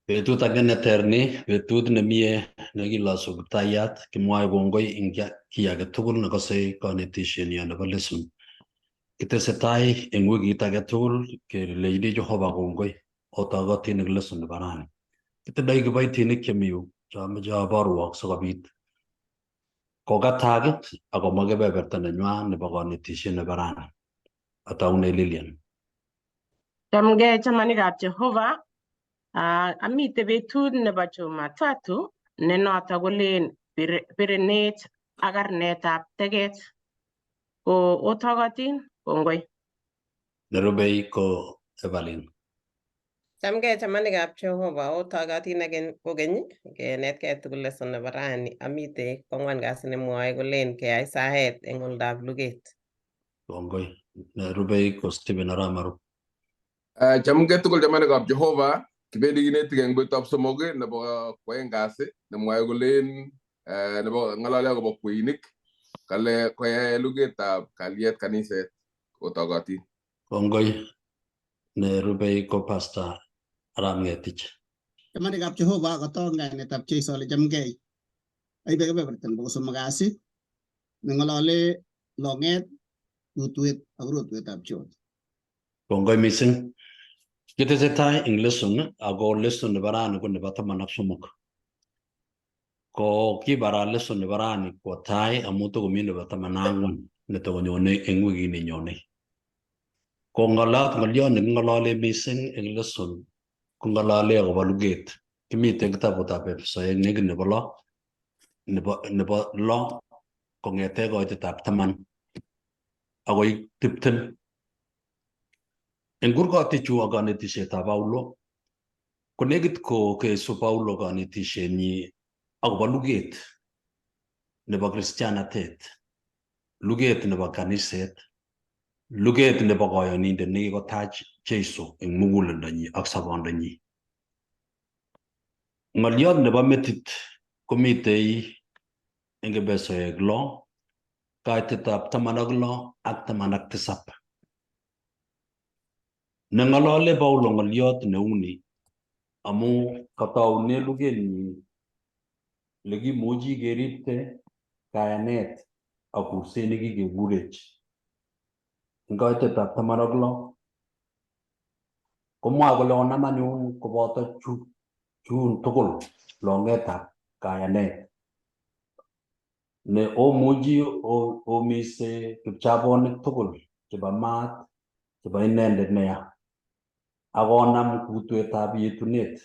Betut age neter ni, betut nemie nekilosu Kiptayat, kimwoe kongoi eng kiy age tugul nekose konetishenyo nebo lesson. Kitesetai eng wikit age tugul kelechini Jehova kongoi otokotin eng lesson nebo rani. Kitindoi kiboitinik chemi yu cheamoche aborwok sikobit kokatak akomwa kebeberta nenywa nebo konetisiet nebo rani. Ataune Lilian. Chamgei chamanikab Jehova. Amite betut nebo Jumatatu ne noto kolen birenet ak karnetab teket. Ko otokotin kongoi. Nerubei ko Evelyn. Chamgei chamanikab Jehova, otokotin kokeny kenetkei tugul lesson nebo rani. Amite kwangwan kasi nemwoe kolen keyai saet eng oldab luget. Kongoi. Nerubei ko Stephen Arap Maru. Chamgei tugul chamanikab Jehova, kibendi kinetik eng betutab somok nebo kwoeng kasi nemwoe kolen nebo ng'olole akobo kweinik kale koyae lugetab kalyet kaniset otokotin. Kongoi. Nerubei ko Pastor Arap Ngetich. Chamanikab Jehova, kotong kainetab Jesu ale chamgei. Aibe kebeberta nebo kosomok kasi neng'olole long'et, rotwet ak rotwetab chot. Kongoi missing. Kitesetai eng lesson ako lesson nebo rani ko nebo 13. Ko kibara lesson nebo rani kwo tai amu tokomi nebo 14 netokonyone eng wikit nenyone. Ko ng'oliot neking'olole missing eng lesson ko ng'olole akobo luget. Kimiten kitabutab Efesoek nekit nebo lo nebo lo kong'ete koitetab 10 akoi 20. Eng kurgotichu ak kanetisietab Paulo ko nekit ko kesu Paulo kanetishenyi akobo luget nebo kristianatet, luget nebo kaniset, luget nebo koyonindet nekikotach Jesu eng muguleldonyi ak sobondonyi. Ng'oliot nebo metit komitei eng Efesoek 6, kaitetab 16 ak 17. Neng'olole Paulo ng'oliot neuni amu kataune lugenyi lekimuchi keripte kayanet ak kurset nekikekurech. Eng kaitetab 16 komwoe kole onam anyun koboto chun tugul long'etab kayanet ne omuchi omise kipchabonik tugul chebo maat chebo inendet neya ak onam kutwetab yetunet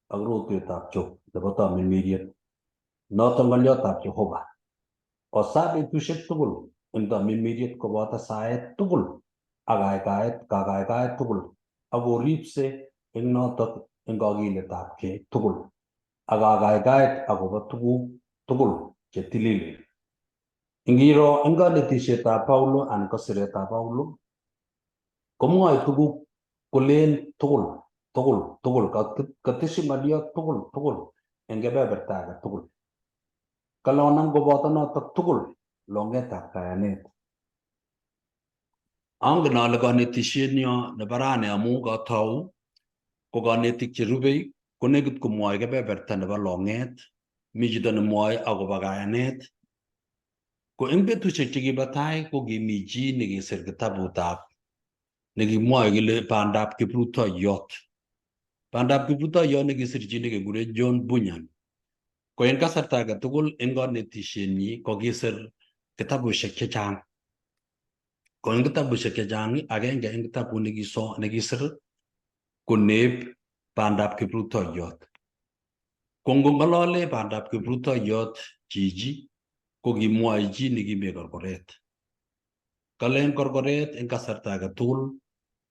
ak rotwetab chok nebo tamirmiriet noton ng'oliotab Jehova. Osaa betusiek tugul eng tamirmiriet koboto saet tugul ak kakaikaet tugul ak oripse eng notok eng kakiletabkei tugul ak kakaikaet akobo tuguk tugul chetililen. Ingiro eng kanetisietab Paulo anan ko siretab Paulo komwoe tuguk kolen tugul tugul tugul katesyi ng'oliot tugul tugul eng kebeberta age tugul. Kale onam koboto notok tugul long'etab kayanet. Angen ale kanetishet nyo nebo rani amu katou ko kanetik cherubei konekit komwoe kebeberta nebo long'et, mi chito nemwoe akobo kayanet. Ko eng betusiek chekibo tai ko kimi chi nekisir kitabutab nekimwoe kele bandab kiprutoiyot. Bandab kiprutoiyot nekisir chi nekekure John Bunyan. Ko eng kasarta age tugul eng kanetishenyi ko kisir kitabushek chechang. Ko eng kitabushek chechang agenge eng kitabut nekisir ko neib bandab kiprutoiyot. Ko ngong'olole bandab kiprutoiyot chichi ko kimwoe chi nekimi korkoret. Kale eng korkoret eng kasarta age tugul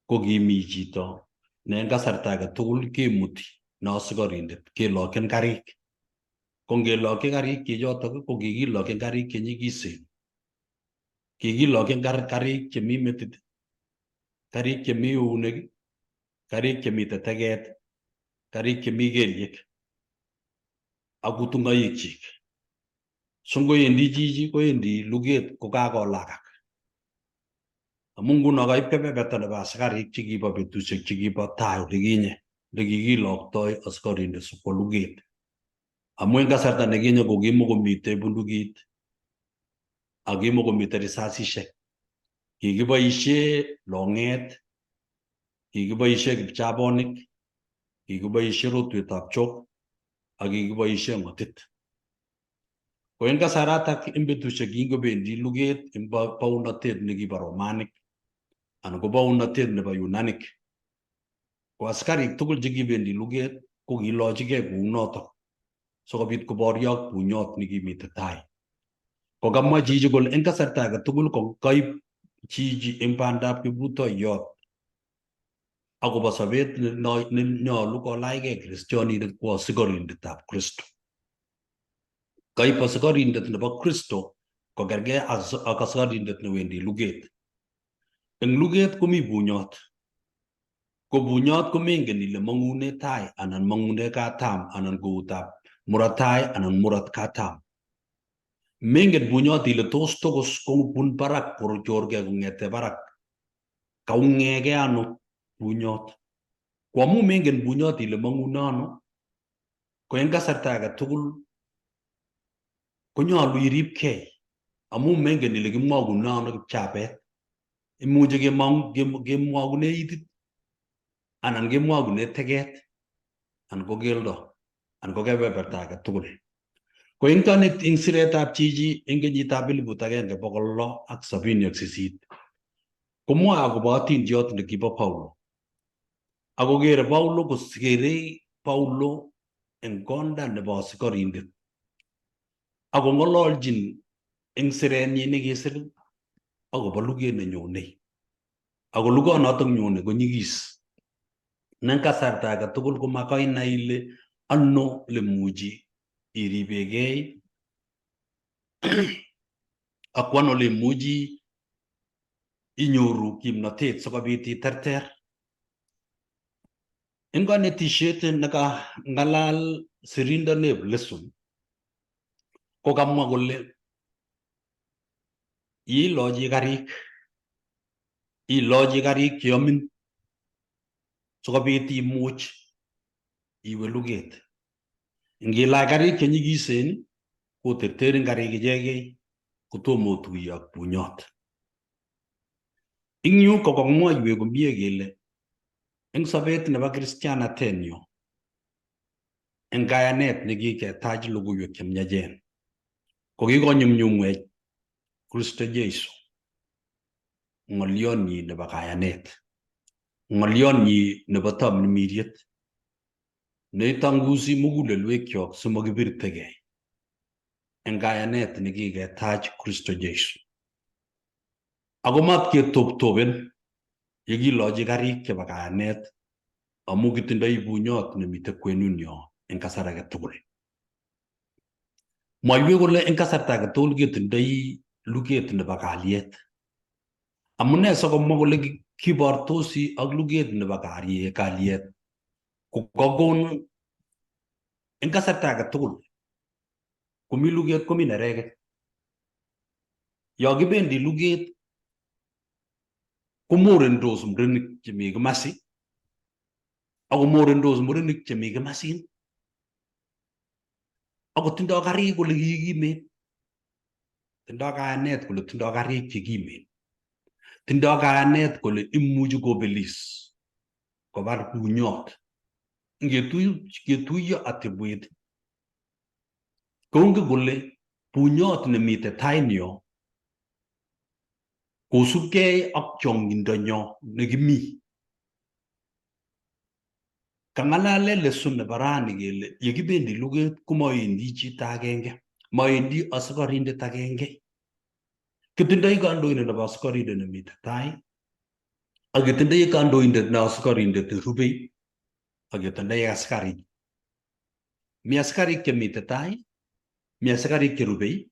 ko kimi chito ne eng kasarta age tugul kemuti ne asikarindet kelokyin karik. Ko ngelokyi karik chichotok ko kikilokyin karik chenyikisen. Kikilokyin karik chemi metit, karik chemi eunek, karik chemite teket, karik chemi kelyek ak kutungoikchik. So ngoendi chichi koendi luget kokakolakak. Amu nguno kaib kebeberta nebo asikarik chekibo betusiek chekibo tai olikinye. Nekikiloktoi askarindet sikwo luget. Amu en kasarta nekinye kokimokomitei bundukit ak kimokomitei risasishek. Kikiboishe long'et, kikiboishe kipchabonik, kikiboishe rotwetab chok ak kikiboishe ng'otit. Ko en kasaratak en betusiek kingobendi luget en bounotet nekibo Romanik anan ko bounotet nebo Yunanik ko askarik tugul chekibendi luget ko kilochigei kounotok sikobit koboryo ak bunyot nekimite tai. Ko kamwa chichi kole en kasarta age tugul ko kaib chichi en bandab kiprutoiyot akobo sobet nenyolu kolachgei kristionindet ko asikorindetab Kristo. Kaib asikorindet nebo Kristo kokergei ak asikorindet newendi luget. Eng luget komi bunyot. Ko bunyot komengen ile mong'une tai anan mong'une katam anan koutab murot tai anan murot katam. Mengen bunyot ile tos tokos kobun barak kochorgei kong'ete barak. Kaung'egei ano bunyot. Ko amu mengen bunyot ile mong'une ano, ko en kasarta age tugul konyolu iribkei amu mengen ile kimwokune ano kipchabet. Imuchi kemwokune itit anan kemwokune teket anan ko keldo anan ko kebeberta age tugul. Ko eng kanet eng siretab chichi eng kenyitab 1678 komwoe akobo atindiot nekibo Paulo. Ako kere Paulo kosikere Paulo eng konda nebo asikarindet ako ng'ololjin eng sirenyi nekisir akobo luget nenyonei. Ako lugonotok nyone ko nyigis. Ne kasarta age tugul komakoi inai ile ano lemuchi iribegei ak ano lemuchi inyoru kimnotet sikobit iterter. Eng kanetishet nekangalal sirindoneb lesson ko kamwa kole ilochi karik, ilochi karik cheyomin sikobit imuch iwe luget. Ngilach karik chenyikisen koterterin karik ichegei kotomo otuiye ak bunyot. Ing yu ko kakimwoiwech komie kele eng sobet nebo kristianatenyo eng kayanet nekiketach logoiwek chemiachen ko kikonyumnyumwech Kristo Jesu ng'olyonyi nebo kayanet, ng'olyonyi nebo tamirmiriet neitangusi mugulelwekyok simokibirtegei eng kayanet nekiketach Kristo Jesu. Ako mat ketoptopen yekilochi karik chebo kayanet amu kitindoi bunyot nemite kwenunyo eng kasar age tugul. Mwaiwech kole eng kasarta age tugul ketindoi luget nebo kalyet. Amune sikomwa kole kibortosi ak luget nebo kalyet ko kakon eng kasarta age tugul komi luget komi nereget. Yo kibendi luget komorendos murenik chemi komasi ako morendos murenik chemi komasin ako tindoi karik kole kikimen, tindoi kayanet kole tindoi karik chekimen, tindoi kayanet kole imuchi kobelis kobar bunyot. Ngetuiyo atebwet kongen kole bunyot nemite tainyo kosubkei ak chong'indonyo nekimi. Kang'alale lesson nebo rani kele yekibendi luget komawendi chito agenge, mawendi asikarindet agenge. Kitindoi kandoindet nebo asikarindet nemite tai ak ketindoi kandoindet ne asikarindet nerubei ak ketindoi askarik. Mi askarik chemite tai, mi askarik cherubei,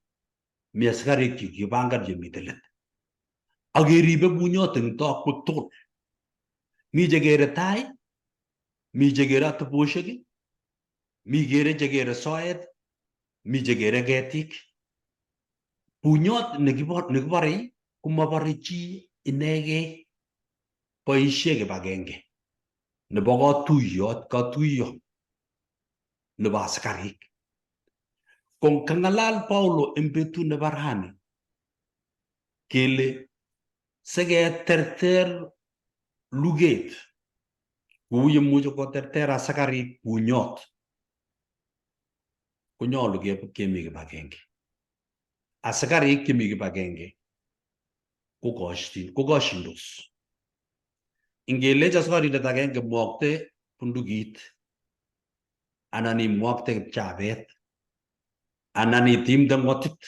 mi askarik chekikipangan chemite let. Ak keribe bunyot eng tokwek tugul. Mi chekere tai, mi chekere atebosiek, mi kere chekere soet, mi chekere ketik. Bunyot nekiborei komobore chi inegei, boisie kibagenge. Nebo katuiyot katuiyo nebo asikarik. Ko kangalal Paulo eng betut nebo rani kele siketerter luget kou yemuchi koterter asikarik bunyot konyolu kemi kibagenge. Asikarik chemi kibagenge kokoshindos. Ingelech askarindet agenge mwokte bundukit anan imwokte kipchabet anan itimde ng'otit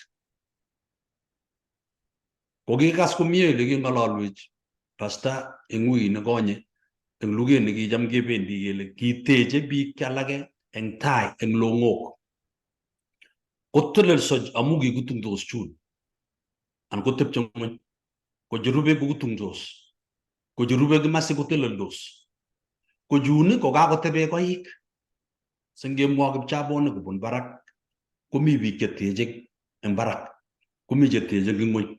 kokikas komie ole king'ololwech pasta eng wikit nekonye eng luget nekicham kebendi kele kiteche biik alake eng tai eng long'ok kotelelso amu kikutungtos chun anan kotepche ng'weny ko cherube kokutungtos ko cherube kimasi koteleldos ko chun kokakotebe koik singemwa kipchabonik kobun barak komi biik cheteche eng barak komi cheteche eng ng'weny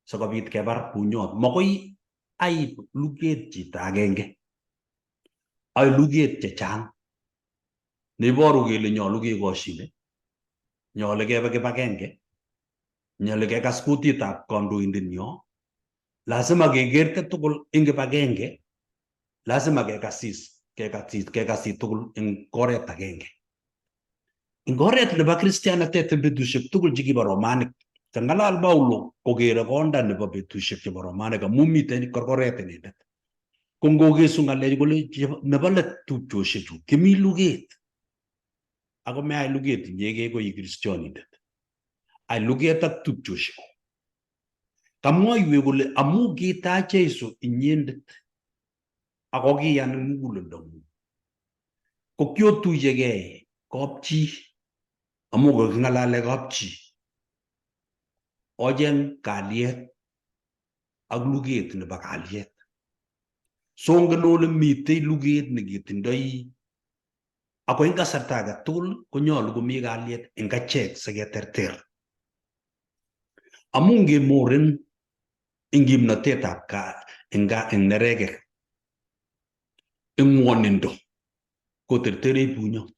sikobit kebar bunyot makoi aib luget chito agenge ai luget chechang neiboru kele nyolu kekoshine nyolu kebe kibagenge nyolu kekas kutitab kandoindenyo lazima kekerte tugul eng kibagenge lazima kekasis kekasis kekasit tugul eng oret agenge eng oret nebo kristianatet eng betusiek tugul chekibo romanik kangalal Paulo kokere konda nebo betusiek chebo romanik amu miten korkoret inendet ko ngokesu ng'alechu kole nebo let tupchosiechu kimi luget ako meai luget inyegei ko i kristionindet ai luget ak tupchosiekuk kamwoiwech kole amu kitach Jesu inyendet ako kiyan eng muguleldong'ung ko kiotuyegei kapchi amu kaking'alale kapchi ocheng kalyet ak luget nebo kalyet songen ole mitei luget neketindoi ako eng kasarta age tugul konyolu komi kalyet eng achek siketerter amu ngemoren eng kimnatetab eng nerekek eng ng'wonindo koterterech bunyot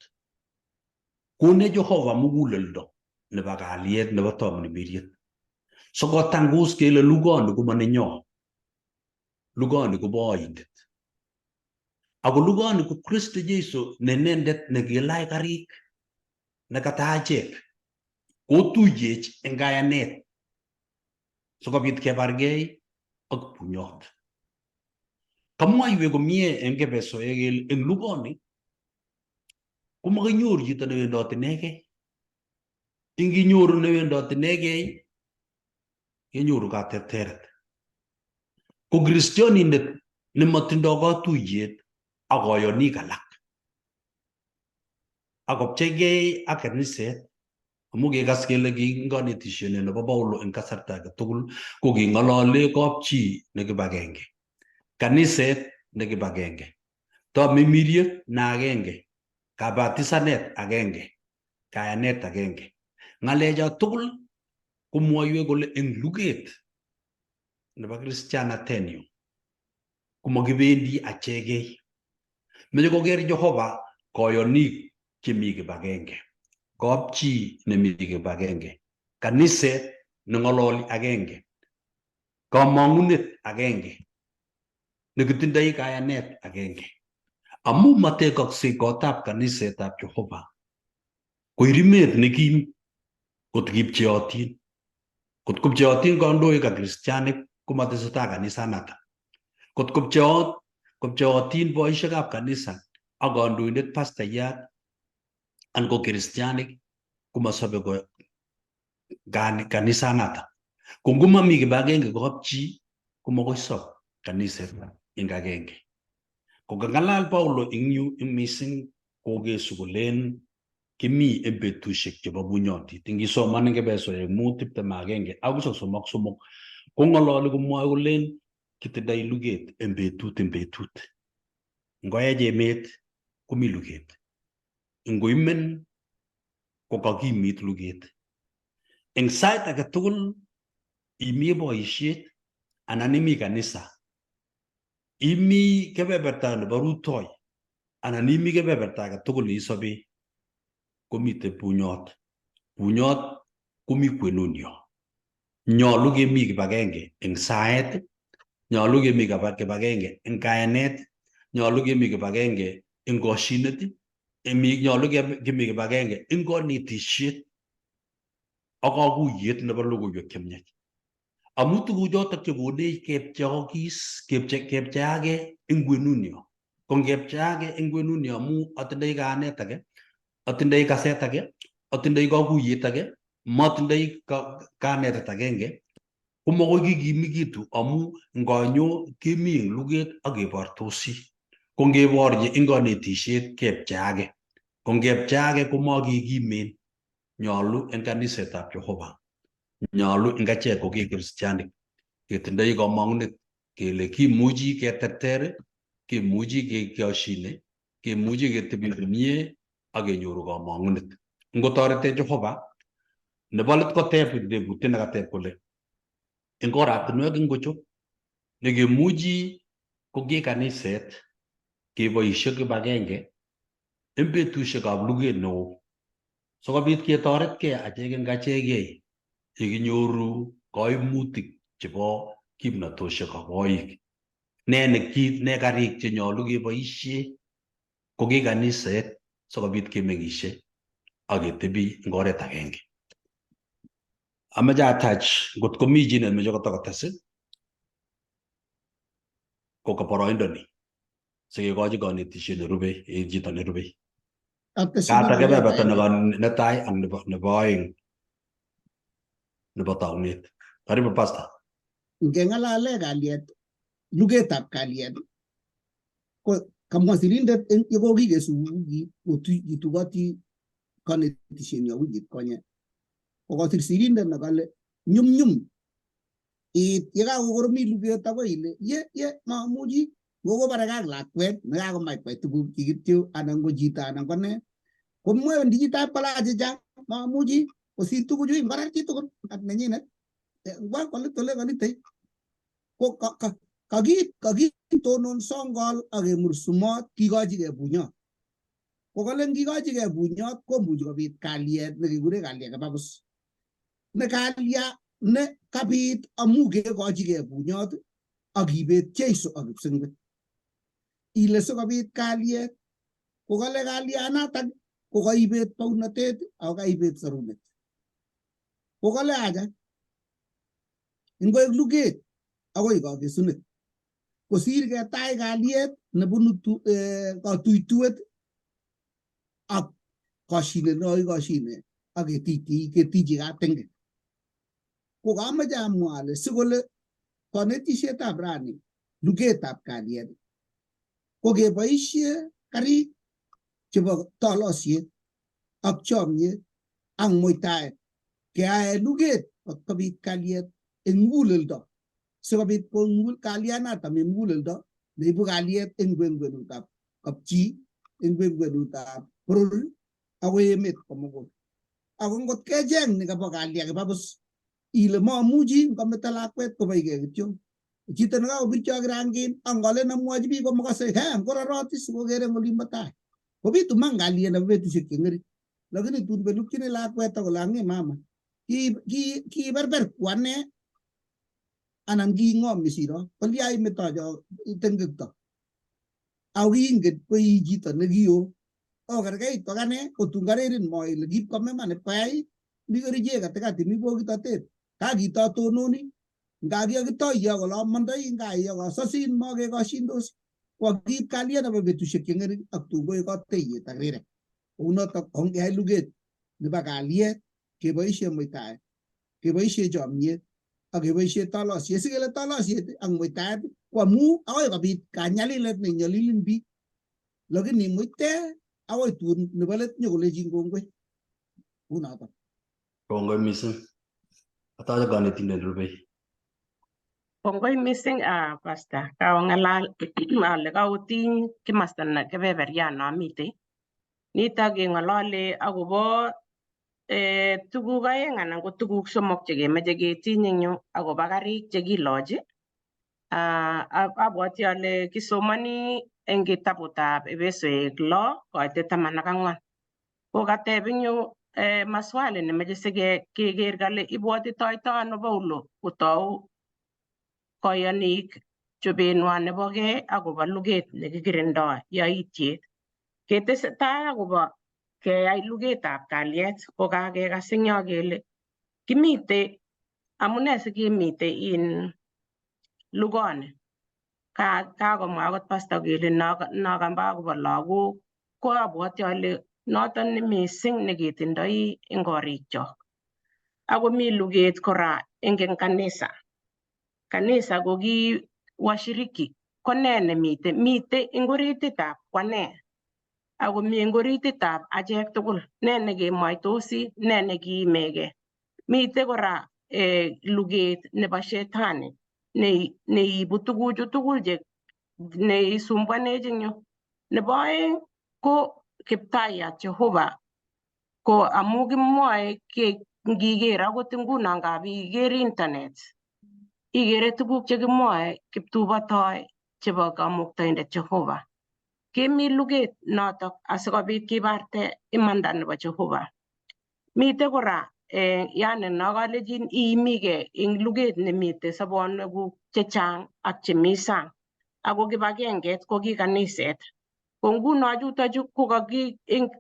konech Jehova muguleldo nebo kalyet nebo tomnimiriet sikotangus kele lugoni komanenyo lugoni kobo oindet ako lugoni ko Kristo Jesu ne inendet nekilach karik nekata achek kotuyech eng kayanet sikobit kebargei ak bunyot. Kamwoiwech komie eng Efesoek kele eng lugoni komakinyoru chito newendoti inegei. Inginyoru newendoti inegei kenyoru katerteret. Ko kristionindet nemotindoi katuiyet ak koyonik alak akopcheigei ak kaniset amu kikas kele ki kanetishet nebo Paulo eng kasarta age tugul ko king'olole kapchi ne kibagenge kaniset ne kibagenge tomimiriet ne agenge kabatisanet agenge kayanet agenge ng'alecho tugul komwoiwech kole eng luget nebo kristianatenyu komakibendi achegei meche koker Jehova koyonik chemi kibagenge kapchi nemi kibagenge kaniset neng'ololi agenge kamong'unet agenge nekitindoi kayanet agenge amu matekoksei kotab kanisetab Jehova koirimet nekim kot kipcheotin kot kopcheotin kandoik ak kristianik komatesetai kanisanato kot kopcheot kopcheotin boisiekab kanisa ak kandoindet pastayat anan ko kristianik komasobe kanisanato ko ngomami kibagenge kapchi komakoi sob kaniset eng agenge ko kangalal Paulo eng yu mising kokesu kolen kimi eng betusiek chebo bunyondit ngisoman eng Efesoek 5:21 akoi 33 kong'ololi komwoe kolen kitindoi luget eng betut eng betut ngoech emet komi luget ngoimen kokakimit luget eng sait age tugul imi boisiet anan imi kanisa imi kebeberta nebo rutoi Anan imi kebeberta age tugul isobe komitei bunyot. Bunyot komi kwenunyo. Nyolu kemi kibagenge eng saet, nyolu kemi kibagenge eng kayanet, nyolu kemi kibagenge eng koshinet, nyolu kemi kibagenge eng konetisiet ak kakuyet nebo logoiwek chemiach. Amu tuguchotok chekonech kepcheokis, kepcheake eng kwenunyo. Ko ngepcheake eng kwenunyo amu atindoi kayanet age, atindoi kaset age, atindoi kakuyet age, matindoi kanetet agenge, komagoi kikimikitu amu nganyo kemi eng luget ak kebortosi. Ko ngeborye eng konetisiet kepcheake. Ko ngepcheake komakikimen. Nyolu eng kanisetab Jehova, nyolu eng achek ko ki kristianik ketindoi komong'unet kele kimuchi keterter, kimuchi kekoshine, kimuchi ketebi komie ak kenyoru komong'unet. Ngotoretech Jehova, nebo let koteb tebutiet nekateb kole eng oratinwek ingocho nekemuchi ko ki kaniset keboishe kibagenge eng betusiekab luget neo sikobit ketoretkei achek eng achekei yekinyoru koimutik chebo kimnatoshek ak koik. Ne ne kit ne karik chenyolu keboishe ko ki kaniset sikobit kemeng'ishe ak ketebi eng oret agenge. Amache atach ngot komi chi nemeche kotokotes ko boroindo ni sikekochi konetisiet nerube en chito nerube. Kata kebeberta nebo netai ak nebo oeng nebo taunet. Karibu Pastor. Ngeng'alale kalyet, lugetab kalyet, ko kamwa sirindet eng yekokikesu wikit kitugoti konetishenyo wikit konye. Kokosir sirindet nekale nyumnyum iit yekakokoromit luget akoi ile ye ye mamuchi ngokobareke ak lakwet nekakomach kwai tuguk chik kityo anan ko chito anan ko ne komwendi chitab kola achicha mamuchi kosir tuguchu ngorar chitugul ak nenyinet ngwa kolit ole kolitei ko kakitonon songol ak kemursumot kikochigei bunyot ko kale ngikochigei bunyot komuchi kobit kalyet nekikure kalyet kababus ne kalya ne kabit amu kekochigei bunyot ak ibet Jeiso ak kipsengwet ile sikobit kalyet ko kale kalyanatak ko kaibet baunatet ako kaibet sorunet ko kale acha ingoek luget akoi kakesunet kosir ketach kalyet nebunu katuituet ak koshinet nekakikoshine ak ketichi katenge. Ko kamoche amwa ale sikole konetisietab rani lugetab kalyet ko keboisie karik chebo tolosiet ak chomyet ak muitaet keyae luget kobit kalyet eng muguleldo sikobit ko kalyanato mi muguleldo neibu kalyet eng kwenkwenutab kapchi eng kwenkwenutab boror akoi emet komugul. Ako ngot kecheng nikabo kalya kibabus ile mamuchi ngometo lakwet kobaikei kityo chito nekakobircho kirangin angolen amwochi biik komakase he ngororotis sikokere eng olimbo tai kobitu man kalyet nebo betusiek cheng'ering lakini tun belukchini lakwet akole ang'e mama kiberber ku ane anan kiing'om isiro kolya imetocho tengekto ako kiingen ko ii chito nekio okerkeit ak ane kotun karerin mo ile kipkome iman ipkoyait mi kerichek katikati mi bokitotet kakitotononi nga kiakitoiyo kole amondoi ngaiyo kasosin makekoshindos ko kiib kalyet nebo betusiek cheng'ering ak tun koek koteiywet ak rirek kounotok ongeyai luget nebo kalyet keboisie muitaet keboisie chomyet ak keboisie tolosiet sikele tolosiet ak muitaet ko amu akoi kobit kanyalilet nenyolilin biik lakini muite akoi tun nebo let nyokolechin kongoi kounotok. Kongoi mising. Atoche konetindet nerubei. Kongoi mising Pastor, kaong'alal ale kaotiny kimasta ne kebeberian nomitei. Nitok keng'olole akobo tuguk aeng anan ko tuguk somok chekemeche ketiny eng yu akobo karik chekilochi. Abwoti ale kisomoni eng kitabutab Epesoek 6:14. Ko kateb eng yu maswali nemeche sikeker kale ibwotitoito ano Paulo kotou koyonik chobenwa nebo gei akobo luget nekikirindoi yaityet. Ketesetai akobo keyai lugetab kalyet ko kakekas eng yo kele kimite amune sikemite in lugoni. Kakomwa akot pastor kele nokamba akobo lagok ko abwoti ale noton ni mising neketindoi eng korikchok. Ako mi luget kora eng kanisa. Kanisa ko ki washiriki ko ne nemite mite eng orititab kwane ako mi eng orititab achek tugul ne nekemoitosi ne nekiimegei. Mite kora luget nebo shetani neibu tuguchu tugul che neisumbuanech eng yu. Nebo oeng ko kiptayat Jehova ko amu kimwoe ngiker akot nguno ngap iker internet ikere tuguk chekimwoe kiptubotoi chebo kamuktaindet Jehova. Kemi luget notok asikobit kibarte imanda nebo Jehova. Mite kora yani nokalechin iimigei eng luget nemite sobonwekuk chechang ak chemi sang. Ako kibagenget ko ki kaniset. Ko nguno chutochu ko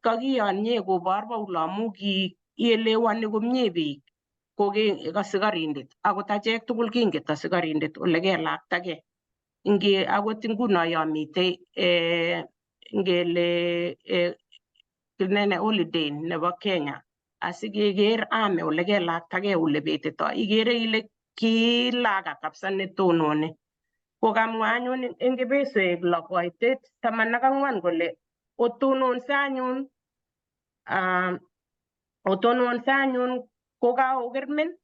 kakiyonye kobor Paulo amu kielewani komie biik ko asikarindet. Akot achek tugul kinget asikarindet ole kelaktagei. Nge akot nguno yo mitei ngele nene holiday nebo Kenya asikeker ame ole kelaktagei ole betito ikere ile kilaka kabisa netononi. Ko kamwa anyun eng Epesoek 6:14 kole otononse anyun otononse anyun kokaokermen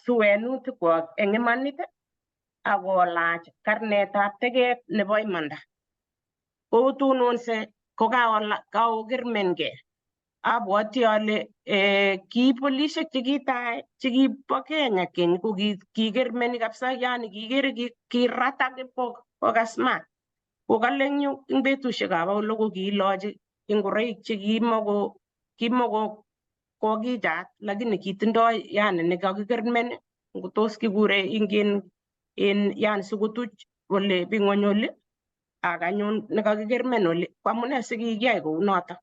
suenutikwak eng imanit akolach karnetab teket nebo imanda. Kotononse kokaokermengei. Abwoti ale ki polisiek chekitai chekibo Kenya keny ko kikermeni kabisa yani kikere kiratak kokas maat. Ko kale eng yu eng betusiekab Paulo ko kiilochi ingoroik che kimoko kokichat lakini kitindoi yani nekakikermen tos kikure ingen en yani sikotuch ole bing'ony oli ak anyun nekakikermen oli ko amune sikikiyai kounotok.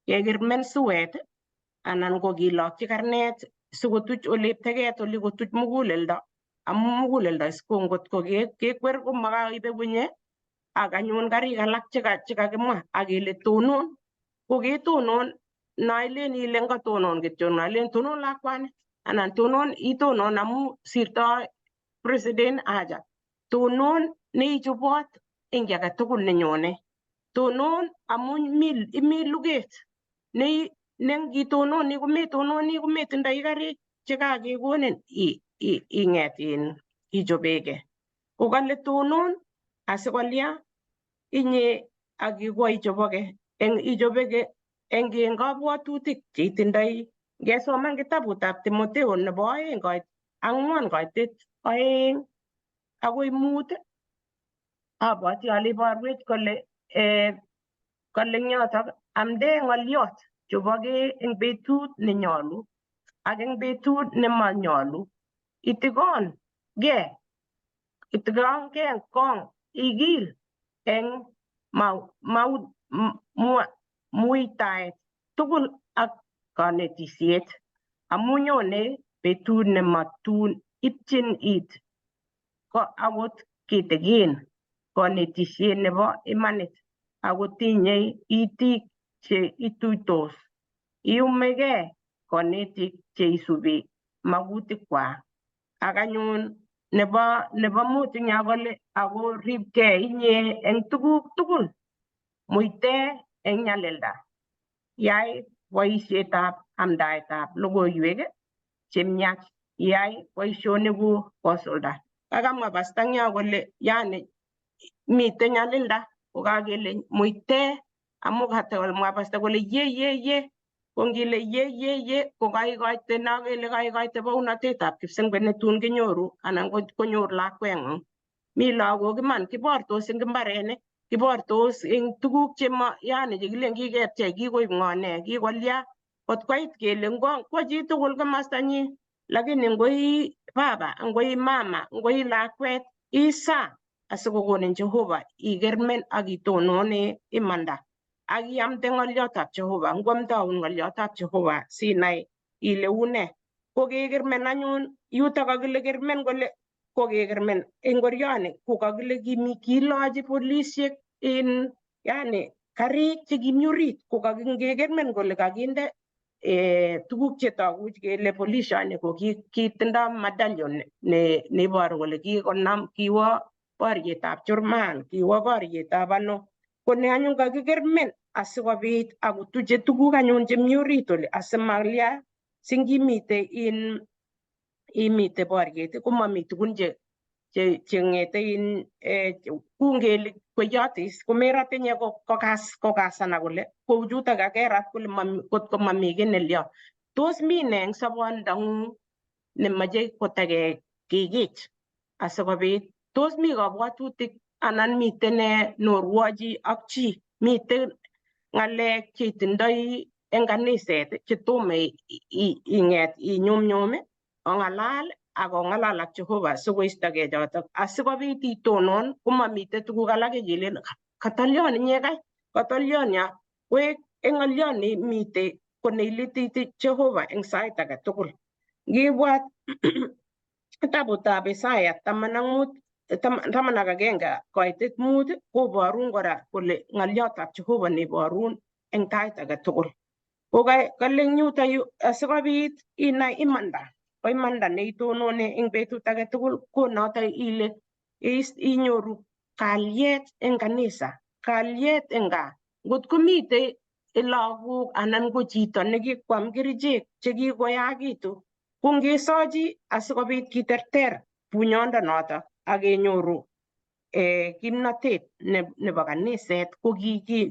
Kekermen suet anan ko kilokyi karnet sikotuch ole teket oli kotuch muguleldo amu muguleldo is ko ngot ko kekwer komakaibe bunye ak anyun karik alak chekakimwa ak kele tonon ko ketonon noilen ile ngatonon kityo noilen tonon lakwani anan tonon itonon amu sirtoi president aja tonon neichobot eng kiy agetugul nenyone tonon amu imi luget nengitononi kometononi kometindoi karik chekakekonin ing'et ichobegei. Ko kale tonon asikolia inye ak ichoboke eng ichobeke eng kabwatutik cheitindoi. Ngesoman kitabutab Timotheo nebo 2:4-5 abwati ale iborwech kole kole eng yotok amde ng'oliot chobokei eng betut nenyolu ak eng betut nemanyolu. Itikon kong igil eng muitaet tugul ak kanetisiet amu nyone betut nematun ipchin it ko akot kitikin kanetisiet nebo imanit ako tinyei itik che ituitos. Iumegei konetik cheisubi magutikwak. Ak anyun nebo mut eng yo kole ako ribkei inye eng tuguk tugul muite eng nyalilda. Yai boisietab amdaetab logoiwek chemiach. Yai boisionikuk kosulda. Kakamwa pasta eng yo kole yani mite nyalilda kokakele muite amu katemwa pasta kole ye ye ye Ko ngile ye ye ye ko kaikoite no kele kaikoite bounotetab kipsengwet netun kinyoru anan konyor lakweng'ung. Mi lagok iman kibortos eng imbarenik, kibortos eng tuguk chema yani chekilen kikepchei kikoib ng'o nee kikolya kot koit kele ngwo chitugul komostanyin, lakini ngoi baba, ngoi mama, ngoi lakwet isaa asikokonin Jehova ikermen ak itonone imanda ak iamde ng'olyotab Jehova. Ngwamdaun ng'olyotab Jehova sinai ile une. Ko kekermen anyun yutok kakile kermen kole ko kekermen ingorioni ko kakile kimi kilochi polisiek in yani karik chekimi orit ko kakingekermen kole kakinde tuguk chetogu kele polisioni ko kitindo medallion neiboru kole kikonam kiwo boryetab Churman, kiwo boryetab ano. Ko ne anyun kakikermen asikobit akotuche tuguk anyun chemi orit oli asimalya singimite in imite boryet komomi tugun che cheng'ete in kungele kweyotis komerate inye kokas kokasana kole kou chutok kakerat kole kot ko mami kiy nelyo. Tos mi ne eng sobondang'ung nemoche kotakekikich asikobit tos mi kabwatutik anan miten ne norwochi ak chi, miten ng'alek cheitindoi eng kaniset chetomo ing'et inyumnyum ong'alal ak ong'alal ak Jehova sikoistogei chotok asikobit itonon komamiten tuguk alak chekelen katolyon inye kai katolyon ya koek eng ng'olyon nemite ko neilititi Jehova eng sait age tugul. Ngibwat kitabutab Isaya 15 11 koitet 5 koborun kora kole ng'olyotab Jehova neiborun eng tait age tugul. Ko kale eng yuto yu asikobit inai imanda ko imanda neitonone eng betut age tugul ko noto ile inyoru kalyet eng kanisa, kalyet eng gaa. Ngot komitei lagok anan ko chito nekikwam kerichek chekikoyakitu ko ngesochi asikobit kiterter bunyondo noto ak kenyoru kimnotet nebo kaniset ko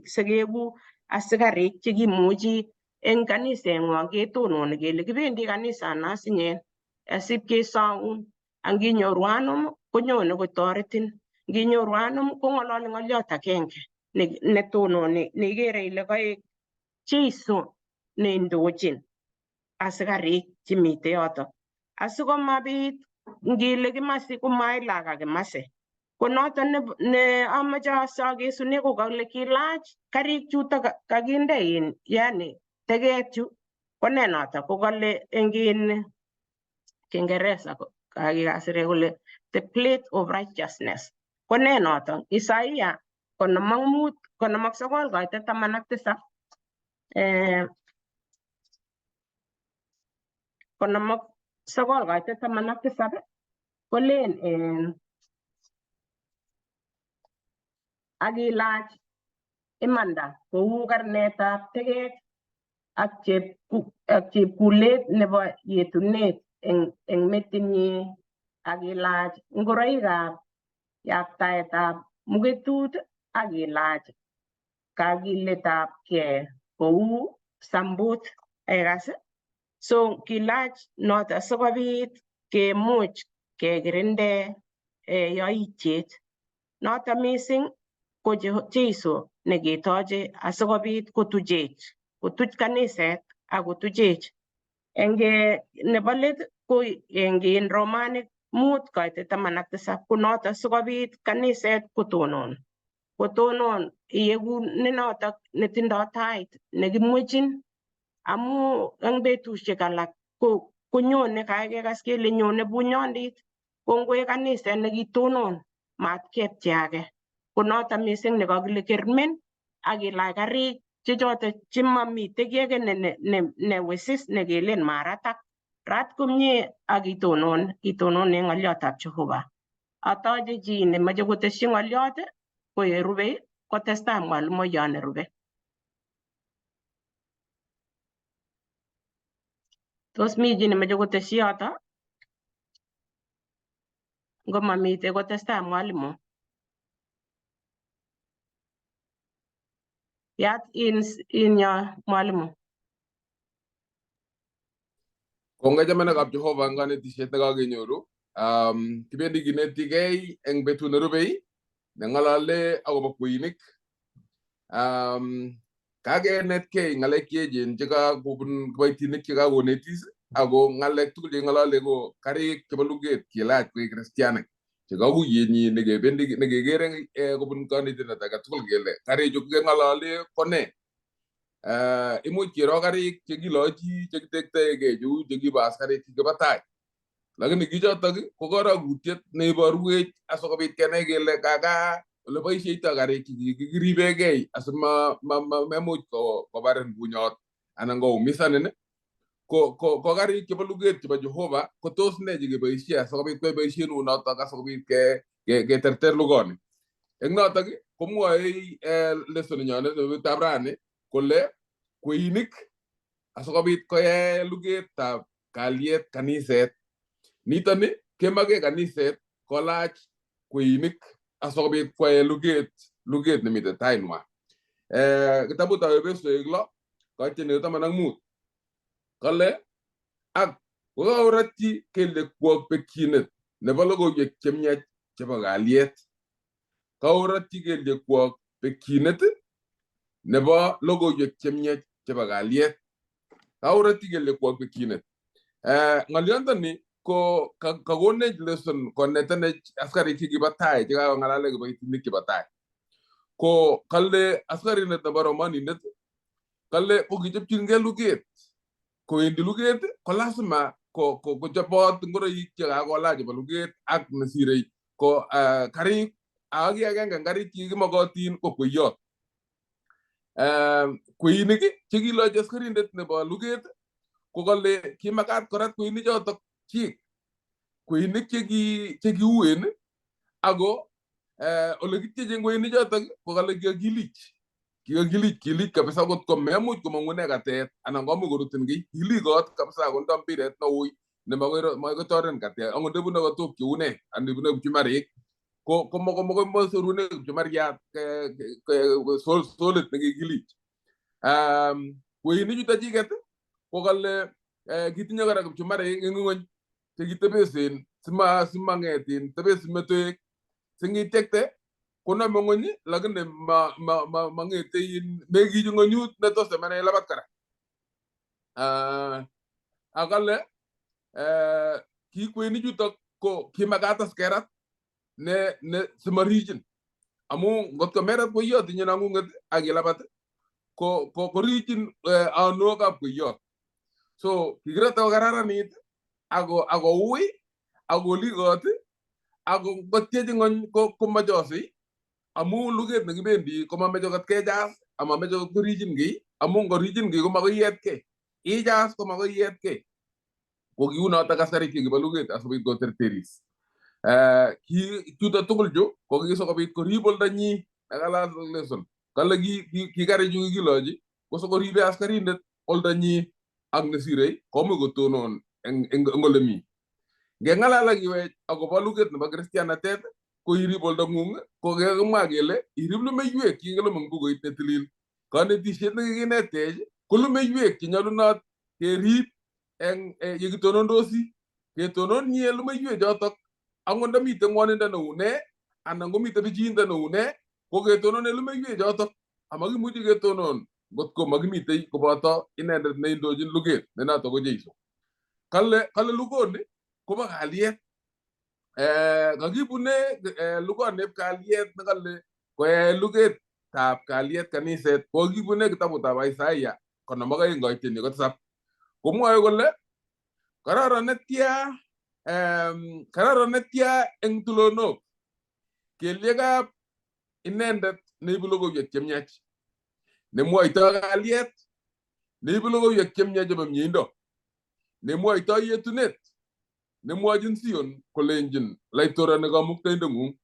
sikeku asikarik chekimuchi eng kaniseng'wong ketononi kele kibendi kanisana asinyen asipkesoun anginyoru anum konyone kotoretin, nginyoru anum kong'ololi ng'olyot agenge netononi neikere ile koek Jesu neindochin asikarik chemite yotok asikomabit ngile kimasi komailaka kimasi. Ko noton ne amache asakesune ko kale kilach karik chutok kakinde in yani teket chu ko ne notok ko kale eng in Kiingereza kakikasire kole the plate of righteousness. Ko ne notok Isaia 55 59 koitet 17 59 koitet 17 kolen ak ilach imanda kou karnetab teket ak chepkulet nebo yetunet eng metinyi ak ilach ngoroikab yaktaetab muketut ak ilach kakiletab kee kou sambut. Ikas? So kilach noto asikobit kemuch kekirinde yoityet. Noto mising ko Jesu neketoche asikobit kotuchech, kotuch kaniset ak kotuchech. Eng nebo let ko eng Romanik 5 koitet 17 ko noto sikobit kaniset kotonon. Kotonon iyeku nenotok netindo tait nekimwechin amu eng betusiek alak ko konyone kakekas kele nyone bunyondit ko ngwek kaniset nekitonon mat kepcheake. Ko noto mising nekakile kermen ak ilach karik chechoto chemamite kiy age ne wisis nekelen maratak. Rat komie ak itonon itonon eng ng'olyotab Jehova. Atoche chi nemache kotesyi ng'olyot ko yerube kotestai mwalimoyot nerube. Tos mi chi nemache kotesyi yoto? Ngomamite kotestai mwalimu. Yat in yo mwalimu. Kongoi chamanikab Jehova eng kanetishet nekakenyoru. Kibendi kinetigei eng betut nerubei neng'olole akobo kweinik. Kakenetkei ng'alek cheechen chekakobun kiboitinik chekakonetis ako ng'alek tugul cheking'olole ko karik chebo luget kelach koik kristianik chekakuyenyi nekebendi nekekere kobun kanetindet age tugul kele karichu keng'olole ko nee. Imuch kiro karik chekilochi chekitektoekei cheu chekibo askarik chekibo tai, lakini kichotok ko karokutiet neiborwech asikobit kenai kele kaka ole boisheitoi karik chekikiribekei asimemuch kobarin bunyot anan koumisanin ko karik chebo luget chebo Jehova ko tos ne chekeboishe asikobit koyai boishet neu notok asikobit keterter lugoni. Eng notok komwoe lesson nenyonet nebo betutab rani kole kweinik asikobit koyae lugetab kalyet kaniset. Nitoni kemoke kaniset kolach kweinik asikobit kwae luget nemiten tainwa. Kitabutab Efesoek 6 koitin 15 kale ak kokaorotyi kelyekwok bekyinet nebo logoiwek chemiach chebo kalyet. Kaorotyi kelyekwok bekyinet nebo logoiwek chemiach chebo kalyet. Kaorotyi kelyekwok bekyinet. Ng'olyondoni ko kakonech lesson konetenech askarik chekibo tai chekakong'alale kiboitinik chebo tai. Ko kale askarindet nebo romanindet kale kokichopchingei luget kowendi luget ko lazima kochobot ngoroik chekakolach chebo luget ak nesirei ko karik ak kiy agenge eng karik chekimokotin ko kweyot. Kweinik chekilochi askarindet nebo luget ko kale kimakat korat kweinik chotok chik kweinik chekiuen ako ole kityeche kweinik chotok ko kale kikakilich kikakilich kilich kabisa kot ko memuch komong'une katet anan komuch korutin kiy kilikot kabisa akondo mpiret neui nemakoi kotoren katet angot ndebune kotok cheu ne anan ibune kipchumarik ko komosorune kipchumariat solit nekikilich. Kweinik chuto chiket ko kale kitinye kora kipchumarik eng ng'weny chekitebesen simang'etin tebesen metoek singitiekte konome ng'weny lakini mang'ete mekichi ng'wenyut netos temene labat kora. Akale ki kweinik chutok ko kimakat as kerat ne simarichin amu ngotko merat kweyot inye nang'ung'et ak ilabat ko korichin anwokab kweyot. So kikirote kokararanit ako ui ako likot ako ngotyech ng'ony komachosei amu luget nekibendi komameche kot kechas amameche kot korichin kiy amu ngorichin kiy komakoi ietkei ichas komakoi ietkei. Ko kiunotok askarik chekibo luget asikobit koterteris. Ki chuto tugul chu ko kisikobit korib oldanyi nekalal lesson. Kale ki karichu kikilochi ko sikoribe askarindet oldanyi ak nesirei komuch kotonon eng ole mi. Ngeng'alal ak iwech akobo luget nebo kristianatet ko irib oldang'ung ko kakimwa kele irib lumeiywek chekikilum eng bukuit netilil. Kanetishet nekikinetech ko lumeiywek chenyolunot kerib eng yekitonondosi ketononye lumeiywek chotok angot ndamite ng'wonindo neu nee anan komite pichiindo neu nee ko ketonone lumeiywek chotok amakimuchi ketonon ngotko makimitei koboto inendet neindochin luget ne notok ko Jeiso. Kale lugoni kobo kalyet. Kakibune lugonib kalyet nekale koyae lugetab kalyet kaniset ko kakibune kitabutab Isaiah 52 koitini ko 7 komwoe kole kororon netya eng tulonok kelyekab inendet neibu logoiwek chemiach nemwoitoi kalyet neibu logoiwek chemiach chebo mieindo nemwoitoi yetunet nemwochin Sion kolenjin laitorani kamuktaindeng'ung.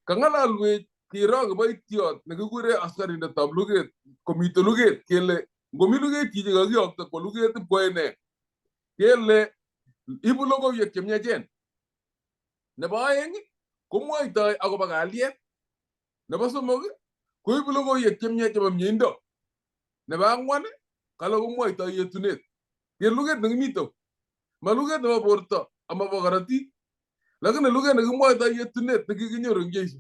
Kang'alalwech kiro kiboitiot nekikure askarindetab luget komite luget kele ngomi luget chichi kakiyokto kwo luget ipkwoe nee kele ibu logoiwek chemiachen. Nebo aeng komwoitoi akobo kalyet. Nebo somok koibu logoiwek chemiach chebo mieindo. Nebo ang'wan kale komwoitoi yetunet. Ker luget nekimito Ma luget nebo borto amabo korotik, lakini luget nekimwoitoi yetunet nekikinyoru eng Jeiso.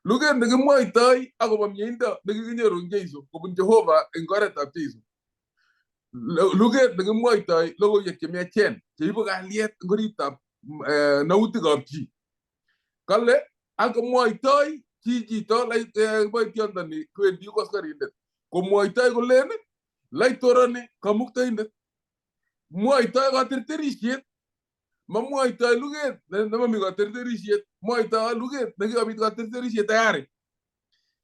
Luget nekimwoitoi akobo mieindo nekikinyoru eng Jeiso kobun Jehova eng oretab Jeiso. Luget nekimwoitoi logoiwek chemiachen cheibu kalyet eng oritab nautikab chi. Kale ak komwoitoi chi chito kiboityondoni kwendi ko askarindet komwoitoi kolen laitoroni kamuktaindet. Mwoitoi katerterisiet, mamwoitoi luget nemomi katerterisiet, mwoitoi luget nekikobit katerterisiet tayari.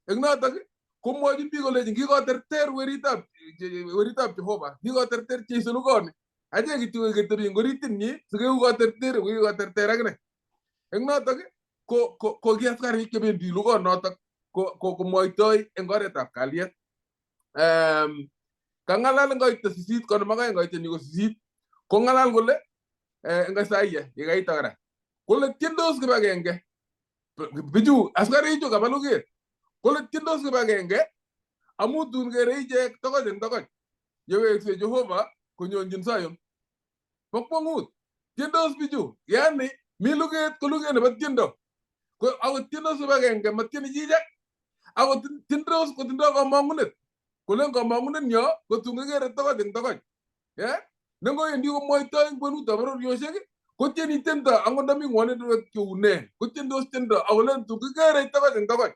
Eng notok komwochin biik kolechin kikoterter weritab Jehova, kikoterter Jeiso lugoni. Achek kityo ketebi eng oritinyi sikeku katerter ko kikoterter akine. Eng notok ko ki askarik chebendi lugonotok komwoitoi eng oretab kalyet. Kang'alal eng koito 8 52 koitenyi ko 8 kong'alal kole eng Isaiah yekaita kora kole tiendos kibagenge bichu askarichu kaba luget kole tiendos kibagenge amu tun kere ichek tokoch eng tokoch yewekse Jehova konyonjin Zion. Bo kwong'ut tiendos bichu, yani mi luget ko luget nebo tiendo ko akot tiendos kibagenge matieni chichek akot tiendos kotindoi komong'unet kolen komong'unet nyo kotun kikere tokoch eng tokoch nengowendi komwoitoi eng kwenutab bororiosiek kotieni tiendo angot ndami ng'woninwek cheu nee kotiendos tiendo akolen tun kikere tokoch eng tokoch.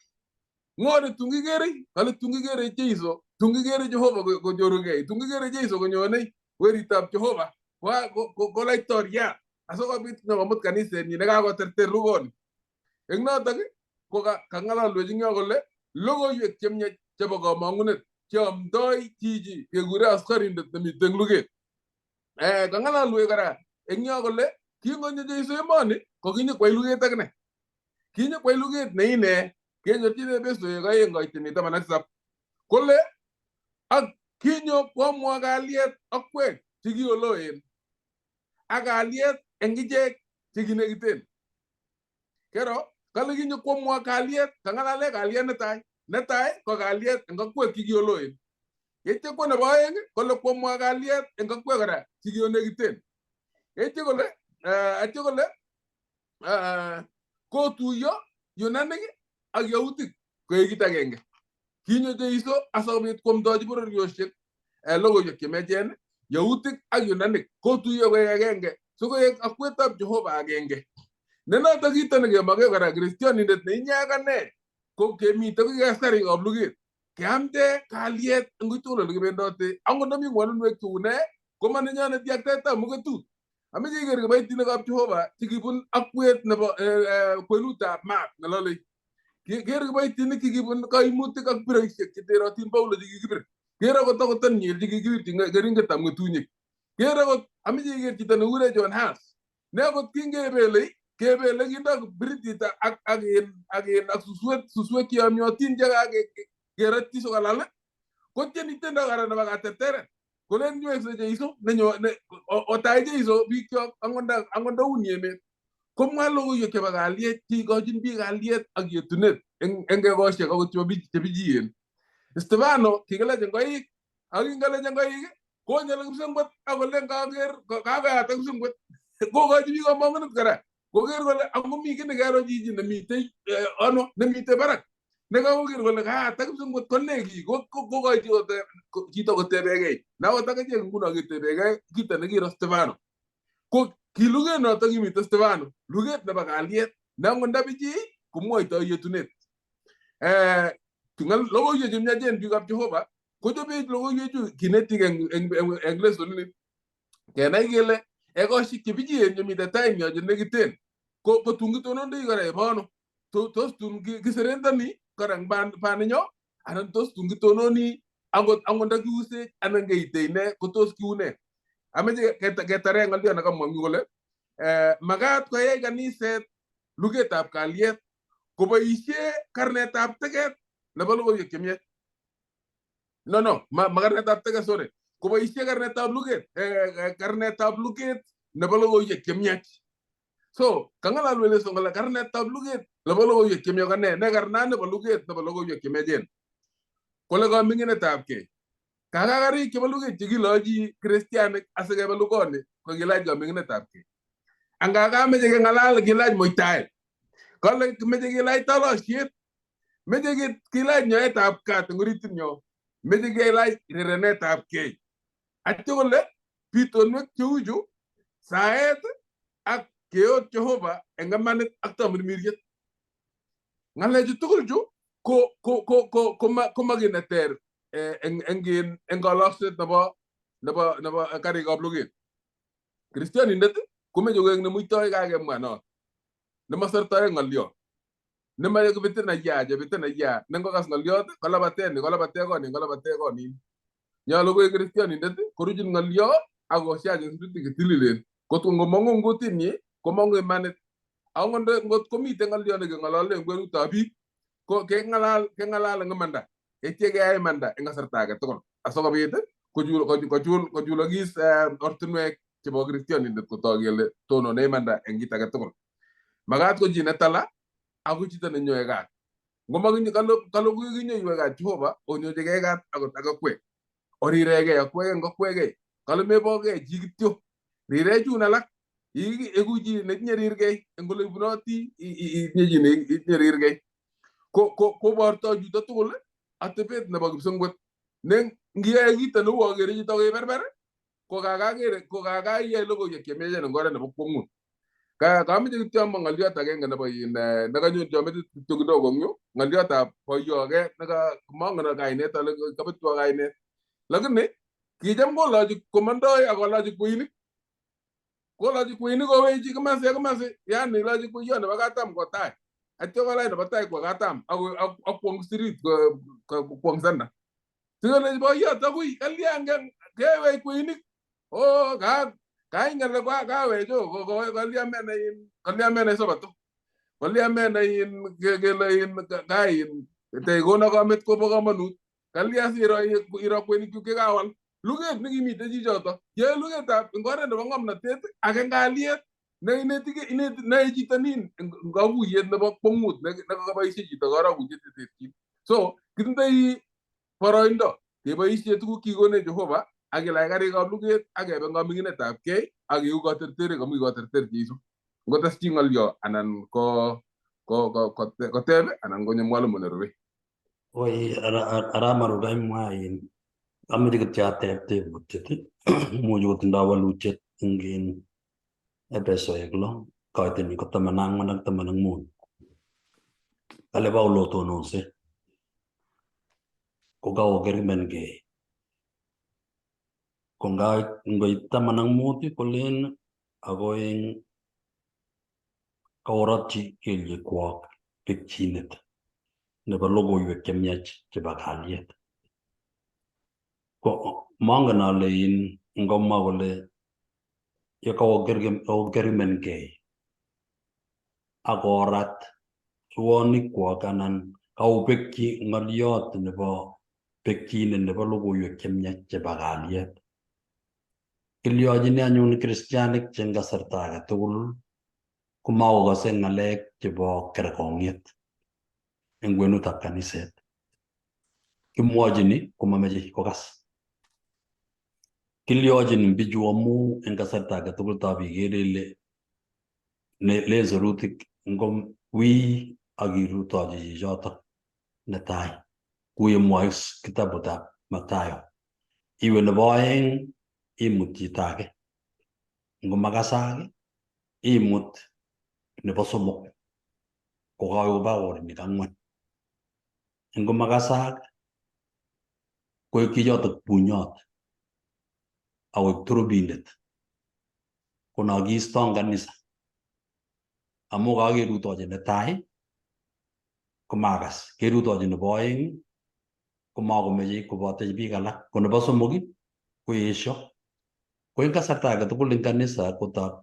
Ng'o ne tun kikere? Kale tun kikere Jeiso, tun kikere Jehova konyorugei, tun kikere Jeiso konyonei weritab Jehova ko laitoriat asikobit nyokomut kanisenyi nekakoterter lugoni. Eng notok ko kang'alalwech eng yo kole logoiwek chemiach chebo komong'unet cheomdoi chichi kekure askarindet nemiten eng luget. Kang'alalwech kora eng yo kole kingonyo Jeiso emoni ko kinyokwai luget akine. Kinyokwai luget ne ine kenyorchin Efesoek 2 koitini 17 kole ak kinyo kwamwa kalyet akwek chekioloen ak kalyet eng ichek chekinekiten. Kero kale kinyo kwamwa kalyet, kang'alale kalyet netai. Netai ko kalyet eng akwek chekioloen. Yeityo ko nebo aeng kole kwamwa kalyet eng akwek kora chekionekiten. Yeityo kole atyo kole kotuiyo Yunanik ak Yautik koek kit agenge. Kinyo Jeiso asikobit kwamdochi bororiosiek logoiwek chemiachen Yautik ak Yunanik kotuiyo koek agenge sikoek akwetab Jehova agenge. Ne notok kito nekemoke kora kristionindet ne inye ak ane ko kemite ko askarikab luget keamte kalyet eng uitugul ole kibendote angot ndami ng'woninwek cheu nee komanenyonet yaktaetab muketut. Ameche iker kiboitinikab Jehova chekibun akwet nebo kwenutab maat nelolei. Ker kiboitinik chekibun kaimutik ak biroishek cheterotin Paulo chekikibir. Ker akot akot Daniel chekikibirchi keringetab ng'etunyik. Ker akot ameche iker chito nekikure John Huss. Ne akot kingebelei kebele kindo biritit ak ak ak ak suswek cheyomyotin chekakerotyi sikolal kotieni tiendo kora nebo katerteret kolen nywekse Jeiso nenyo otai Jeiso bikyok angot ndauni emet komwa logoiwek chebo kalyet cheikochin biik kalyet ak yetunet eng ekosiek akot chebo chebichien. Stefano kikalach eng koik ak kingalach eng koik konyol kipsengwet ak kolen kaker kakoyatak kipsengwet kokochi biik komong'unet kora koker kole angomi kiy nekero chichi nemitei ano nemitei barak nekakoker kole kayatak kipsengwet ko ne kii kokochi chito kotebekei nakot akichek nguno ketebekei kito nekiro Stefano ko ki luget notok kimite Stefano luget nebo kalyet ne angot ndabichi komwoitoi yetunet. Logoiwek chemiachen biikab Jehova kochobech logoiwechu kinetik eng lesonini kenai kele ekosiek chebichien chemite tainyo chenekiten ko tun kitonondoi kora ebono tos tun kiserendoni kora eng baninyo anan tos tun kitononi angot ndakiusech anan keite ine kotos kiune. Ameche ketare ng'olyo nekamwa eng yu kole makat koyai kaniset lugetab kalyet koboisie karnetab teket nebo logoiwek chemiach. No, ma karnetab teket, sorry, koboisie karnetab luget, karnetab luget nebo logoiwek chemiach. So kang'alalwech leso kole karnetab luget nebo logoiwek chemiach ko nee? Ne karnani nebo luget nebo logoiwek chemiachen? Kole kaming'inetab kei. Kaka karik chebo luget chekilochi kristianik asikebe lugoni ko kilach kaming'inetab kei. Anga kameche keng'alal kilach muitaet. Kale meche kilach tolosiet. Meche kilach nyoetab kat eng oritit nyo. Meche kelach rerenetab kei. Atyo kole bitonwek cheuchu saet ak keot Jehova eng imanit ak tamirmiriet. Ng'alechu tugul chu ko ko ko ko koma kiy neter eng kalokset nebo karikab luget. Kristianindet komeche koek nemuitoi kakemwa no, nemasertoi ng'oliot, nemae fitina ya che fitina ya, nengokas ng'oliot kolabate ni kolabate konin kolabate konin. Nyolu koek kristianindet koruchin ng'olio ak kosiach sirutik chetililen. Kot ko ngomong'u eng kutinyi komong'u imanit. Ako ngot komiten ng'olio nekeng'olole eng kwenutab biik ko keng'alal eng imanda. Yeityo keyai imanda eng kasarta age tugul asikobit kochulokis ortinwek chebo kristianindet kotok kele tonone imanda eng kit age tugul. Makat ko chi netala ako chito nenyoe kat. Ngomakinyo kalo kinyoiwe kat Jehova onyochigei kat akot ak akwek. Oriregei akwekei ngokwekei. Kale mebokei chi kityo. Rirei chun alak. Iku chi netinye rirgei eng ole ibunoti itinye chi netinye rirgei. Koborto chuto tugul atebet nebo kipsengwet. Ne ngiyoe kito neu akere chito koiberber ko kakakere ko kakakiyai logoiwek chemiachen eng oret nebo kwong'ut. Kameche kityo amwa ng'oliot agenge nebo in nekanyoncho metit kityo kidogo eng yu ng'oliotab boiyo age neka mongen kainet ale kabetwo kainet. Lakini kicham kolochi komondoi ak kolochi kweinik. Kolochi kweinik kowechi komasi ak komasi, yani ilochi kweyot nebo katam kwo tai. Atyo kolach nebo tai kwo katam ak kwong street kwong center. Sikolechi boiyot akui kalya kewech kweinik. Oh kaingen le kawech o kalya menai kalya menai sabato. Kalya menai kele in kai teikono kamit kobo komonut. Kalya siro iro kweinik chuk chekawal. Luget nekimiten chichoto. Yoe lugetab eng oret nebo ng'omnotet ak eng kalyet neineti nae chito nin eng kakuyet nebo kwong'ut nekaboisie chito karokutiet cheterchin. So kitindoi boroindo keboisie tuguk kikonech Jehova ak kilach karikab luget ak kebe eng kaming'inetab kei ak keuu katerterek amu kikoterter Jesu. Ngotes chi ng'olyo anan ko koteb anan konyo mwalimu nerube. Oi aramaru kaimwa in ameche kityo ateb tebutiet imuchi kotindoi walutiet eng in Epesoek 6 koitenyi ko 14 ak 15. Kale Paulo tononse ko kaokermenkei. Ko ngoit 15 kolen ako eng kaorotyi kelyekwok pekchinet nebo logoiwek chemiach chebo kalyet. Ko mongen ale in ngomwa kole yekaokermenkei ak korat ruonikwok anan kaobekyi ng'oliot nebo pekchinet nebo logoiwek chemiach chebo kalyet. Kilyochini anyun kristianik che eng kasarta age tugul komakokose ng'alek chebo kerkong'et eng kwenutab kaniset. Kimwochini komameche kokas. Kilyochin bichu amu eng kasarta age tugul tab ikere ile len sirutik ngo wii ak irutochi chichotok netai kou yemwoe kitabutab Mathayo. Iwe nebo aeng imut chito age. Ngomakasak imut nebo somok kokakoba ang'wan. Ngomakasak koek chichotok bunyot akoek turubindet kono kiisto eng kanisa amu kakerutochi netai komakas kerutochi nebo aeng komakomeche kobote biik alak ko nebo somok koesio. Ko eng kasarta age tugul eng kanisa kotak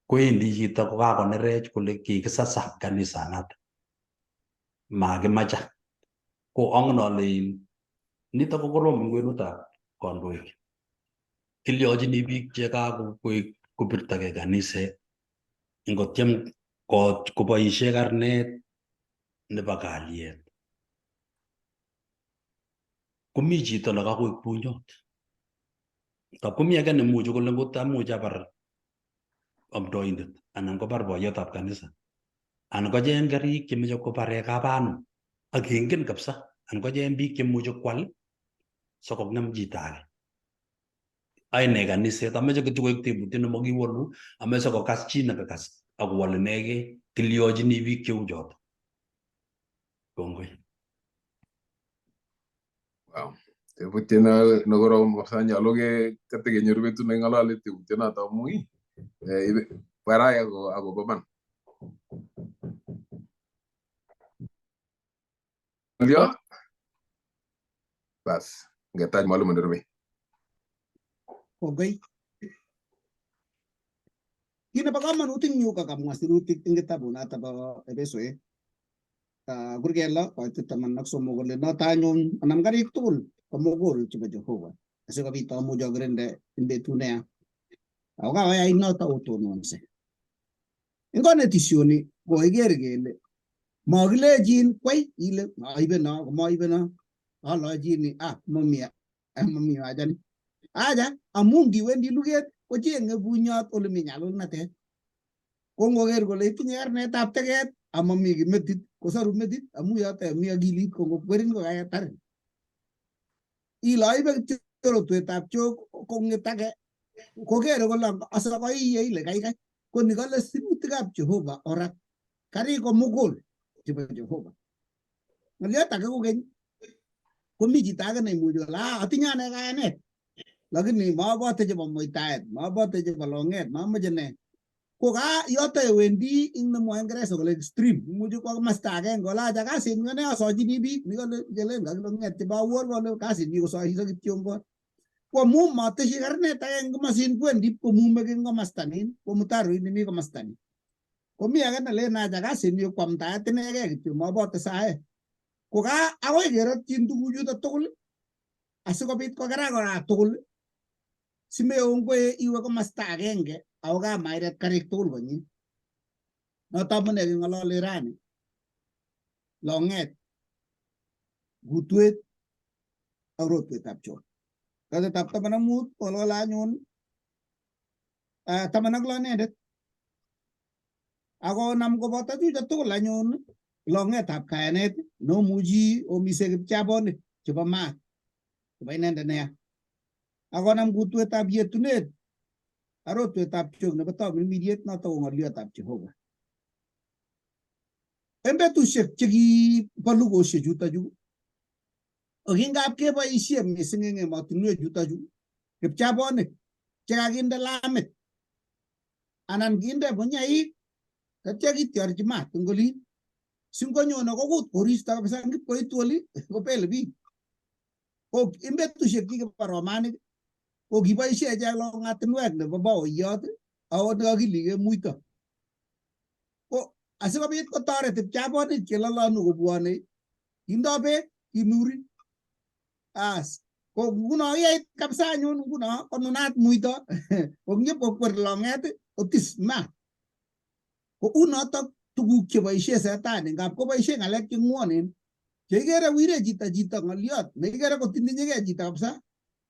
kowendi chito kokakonerech kole kikisasa kanisanato makimacha. Ko angen ale nitok ko korom eng kwenutab kandoik. Kilyochini biik che kakoek kobirtogei kaniset ngotyem koboisie karnet nebo kalyet. Komi chito nekakoek bunyot. Tab komi age nemuchi kole ngot amuch abar amdoindet anan kobar boiyotab kanisa anan kocheng karik chemeche kobare kabanum ak kengen kabisa anan kocheng biik chemuchi kwal sikong'em chito age. Aine kaniset ameche kityo koek tebutiet nemakiwolu ameche sikokas chi nekakas akowol inegei kilyochini biik cheu choto. Kongoi. Wow. Tebutiet nekorom kabisa nyolu ketekenyoru betut neking'olole tebutionoto amu barai akobo man. Ng'olyo? Bas, ngetach mwalimu nerube. Kongoi. Kit nebo komonut eng yu kakamwa sirutik eng kitabunoto bo Efesoek kurget lo koitu 13 kole noto anyun anam karik tugul komugul chebo Jehova asikobit amuch akirinde eng betut neya. Ako kakoyai noto otononse. Eng konetisioni kokiker kele makilechin kwei ile aibe no komaibe no alochini ah mami mami haja ni aja amu ngiwendi luget kochenge bunyot ole mi nyalulnatet ko ngoker kole itinye karnetab teket amami kiy metit kosoru metit amu yoto mi akilit ko ngokwerin ko kaketarin ile aibe kityo rotwetab chok kong'et age kokere kole asokoiye ile kaikai ko ni kale sirutikab Jehova orat karik komugul chebo Jehova. Ng'oliot age kokeny komi chito age neimuchi kole ah atinye ane kayanet lakini mabote chebo muitaet mabote chebo long'et mamoche ne ko ka yoto yewendi ing nemwoe Ingeresa kole extreme imuchi kwo komasta agenge kole acha kasinyu ane asochini biik nikole kelen kakile ng'et chebo awuor kole kasinyi kosoiso kityongon ko amu mateshi karnet agenge komosin kwendi komume eng komasta nin ko mutaroit nemi komasta ni komi age nelen acha kasinyu kwamtaet inegei kityo mabote saet ko ka akoi kerotyin tuguchuto tugul asikobit kokerak ora tugul simeongoe iwe komasta agenge ako kamairet karik tugul konyin. Noto amune king'olole rani long'et, kutwet ak rotwetab chon. Kasetab 15 kolole anyun 16 inendet akonam koboto chucho tugul anyun long'etab kayanet neomuchi omise kipchabonik chebo maat chebo inendet neya akonam kutwetab yetunet ak rotwetab chok nebo tamirmiriet noto ko ng'oliotab Jehova. En betusiek chekibo lugosiek chuto chu ko kingap keboisie mising eng emotinwek chuto chu kipchabonik chekakinde lamit anan kinde munyaik tatya kityorchi maat eng olin singonyone kokut koristo kabisa ngipkoitu oli kobele biik. Ko eng betusiek chekibo romanik ko kiboisie ichek long'atinwek nebo baoyot ako nekakilige muito. Ko asikobit kotoret kipchabonik chelolonu kobwone kindo beek kinuri as ko nguno yeit kabisa anyun nguno konunat muito ko ngipkokwer long'et kotis maat. Ko unotok tuguk cheboisie setani ngap koboisie ng'alek che ng'wonen cheikere wire chito chito ng'oliot neikere kotindinyekei chito kabisa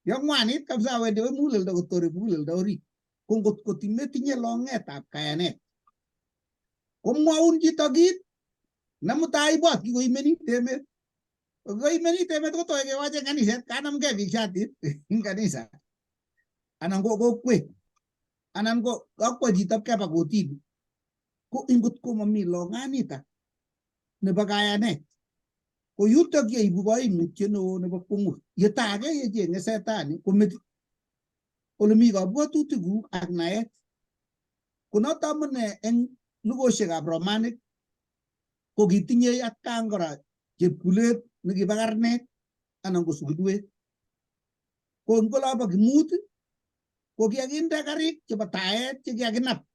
yong'wanit kabisa wendi akoi muguleldo kotore muguleldo orit. Ko ngot kotimetinye long'etab kayanet komwaun chito kit nemutai ibwat kikoimenit emet. Koimenit emet kotoi kewache eng kaniset kanamgei biik shatit eng kanisa anan ko kokwet anan ko kakwo chito keba kotini. Ko ingot komami long'anita nebo kayanet ko yutok yeibu koimutiet neo nebo kwongut. Yetage yechenge setani ko metit ole mi kabwatutikuk ak naet. Ko noto amune eng lugosiekab romanik ko kitinye atkan kora chepkulet nekibo karnet anan ko sukulwet. Ko eng olobo kimut ko kiakinde karik chebo taet chekiakinap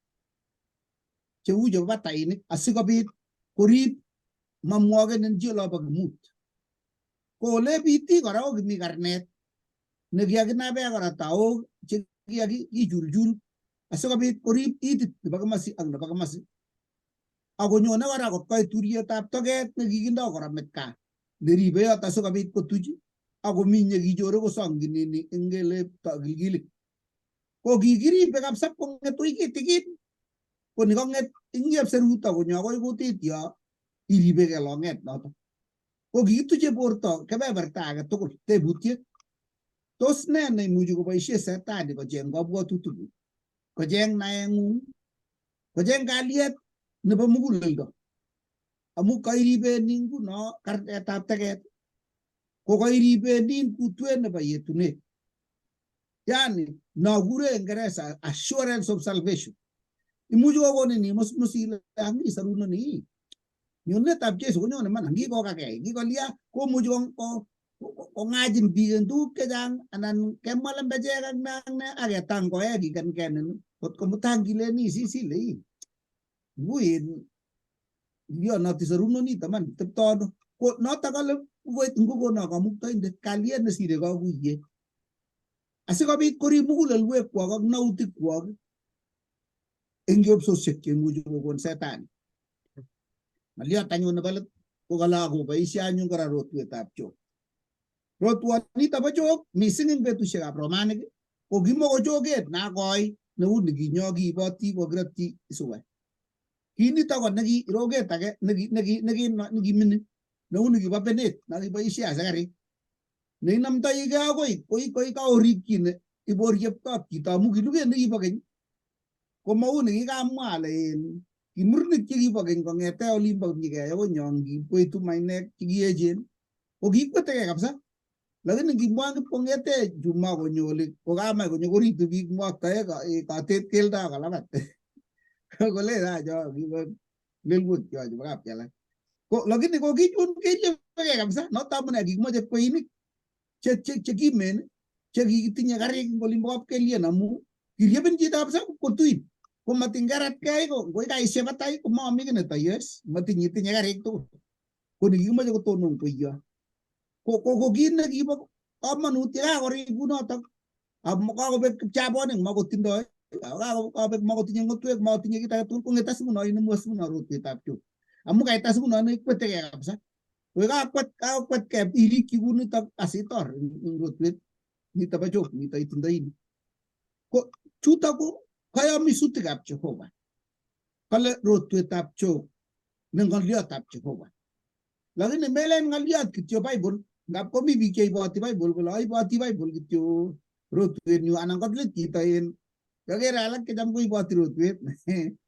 cheu chebo batainik asikobit korib mamwokenen chi olobo kimut. Ko ole biti kora ko kimi karnet nekiakinabe kora taok chekiakichulchul asikobit korib itit nebo komasi ak nebo komasi. Akonyone kora kot koit uryetab toket nekikindo kora metkaa neribe yoto asikobit kotuch Akomi nyekichore kosong'chinini eng ngele tokilkilik. Ko kikiribe kabisa kong'et wui kitikin, ko ni kong'et ing chepserut akonyo akoi kutit yo iribekei long'et noto. Ko kikituche borto kebeberta age tugul tebutiet. Tos ne neimuchi koboisie setani kocheng kabwatutikuk, kocheng naeng'ung, kocheng kalyet nebo muguleldo? Amu kairibenin nguno kartetab teket, ko kairibenin kutwet nebo yetunet. Yani nokure en Ingeresa assurance of salvation. Imuchi kokonin imusmus ile ang isaruno ni. Nyonetab Jesu konyone man ngikokakei ngikolia komuchi kong'achin biik en tuguk chechang anan kemwa lembechek ak ne ak ne ak ketangoe kikenkenin kot ko mutai ngilen isis ile ii nguin lionoti saruno nito man tepto ano. Ko notok kale koit ngukono kamuktaindet kalyet nesire kakuyet asikobit korib mugulelwekwok ak nautikwok eng yopsosiek cheimuchi kokon setani. Ng'oliot anyun nebo let ko kale akoboisie anyun kora rotwetab chok. Rotwanito bo chok mising eng betusiekab Romanik ko kimoko choket nakoi neu nikinyo kiiboti kokirotyi suwe. Kinito ko neki roket age nekimining neu nikibo benet nakiboisie asikarik. Neinomdoigei akoi koi kaorikyine iborieptob chito amu kiluket nekibo keny komau nikikamwa ale kimurnik chekibo keny kong'ete olimbo Kipnyigei akoi Nyongi koitu mainek chekiechen ko kikwetegei kabisa. Lakini ngimwa kipkong'ete Juma konyo oli kokamach konyo koritu biik mwoktoe kotet keldo ak kolabat. Kole cho kibo lelwek cho chebo kapchala. Ko lakini ko kichun keriebegei kabisa noto amune kikimoche kweinik che kimen chekitinye karik eng olimbo kapkelyen amu kiriebin chito kabisa kotuin komatin keratkei ko ngoi kaishe batai komami kiy netoyes matinye itinye karik tugul. Ko nikikimoche kotonon kweiyot. Ko kit nekibo komonut yekakorib kunotok kakobek kipchabonik makotindoi kakobek makotinye ng'otwek makotinye kit age tugul kong'et asikuno inemu asikuno rotwetab chok. Amu kait asikuno ikwetegei kabisa. Ko kakwet kakwetkei irikyi kunitok asitor eng rotwet nito bo chok nito itindoi. Ko chutok ko kayamisutikab Jehova. Kale rotwetab chok ne ng'oliotab Jehova. Lakini melen ng'oliot kityo Bible ngap komi biik cheiboti Bible kole aiboti Bible kityo rotwenyu anan kolit chito en kakere alak checham koiboti rotwet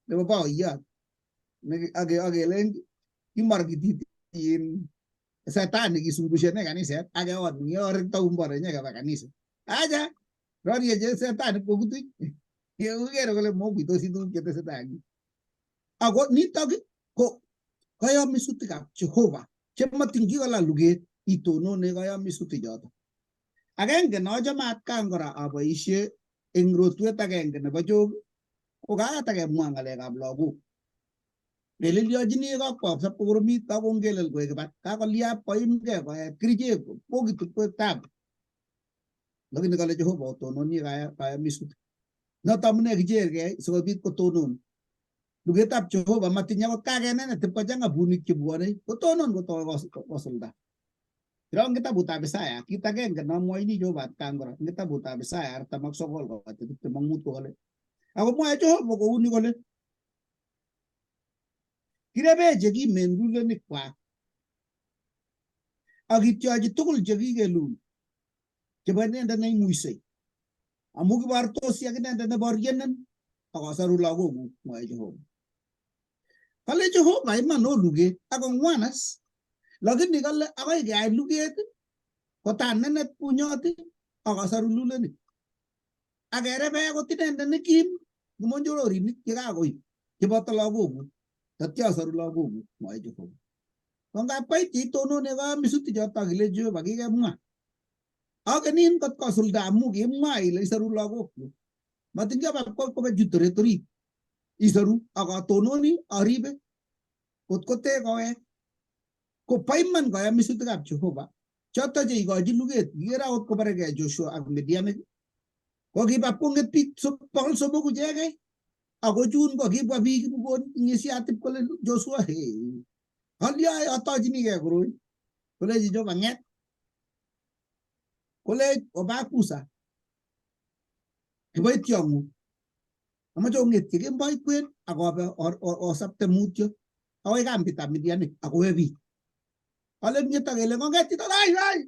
nebo baoyot akelen kimorkititi in setani kisungushene kaniset akeon ngiorikto umborenye keba kanisa. Acha rorieche setani kokutuny kikere kole mokuitosi tuguk chetesetai eng yu. Ako nitok ko kayamisutikab Jehova chematin kikolal luget itonone kayamisutik choto. Agenge nochome atkan kora aboisie eng rotwet agenge nebo chok ko kakatakemwa ng'alekab lagok. Lelelyochini kakwa kokoromit kakongelel koek kibat kakolia koimgei koet kerichek bokitu koek tabu. Lakini kale Jehova otononi kayamisutik. Noto amune kichergei sikobit kotonon. Lugetab Jehova matinye akot kakenenet ipkochang'a bunik chebwone kotonon kotoi kosulda. Kiro eng kitabutab Isaya kit agenge nomwoini Jehova atkan kora eng kitabutab Isaya 49 kote 25 kokale. Ako mwoe Jehova kouni kole kirebe chekimen lulenikwak ak kityochi tugul chekikelul chebo inendet neimuisei amu kibortosi ak inendet neboryenen ak asoru lagokuk mwoe Jehova. Kale Jehova iman o luget ak kong'wanas lakini kale akoi keai luget kotanenet bunyot ak asoru lulenik. Ak kerebe akot inendet nekim kimonjororinik chekakoib cheboto lagokuk tatya asoru lagokuk mwoe Jehova. Ko ngap koit cheitonone kayamisutik choto kile Jehova kikemwa. Akenin kot kosulda amu kimwa ile isoru lagokuk. Matin koba koba chutoret orit. Isoru ak atononi aribe kot kote kowek. Ko bo iman kayamisutikab Jehova choto cheikochin luget ikere akot kobarekei Joshua ak Midianik ko kiba kong'et biik 300 ichegei ako chun ko kibwa biik ng'isiat ip kole Joshua kalya atochinigei koroi kolechi Jehova ng'et. Kolech obakusa kiboityong'ung amache ong'etye kemboi kwen akobe osapte mutyo akoi kambitab Midianik akowe biik. Alen ngeto kele ng'onget chito ai ai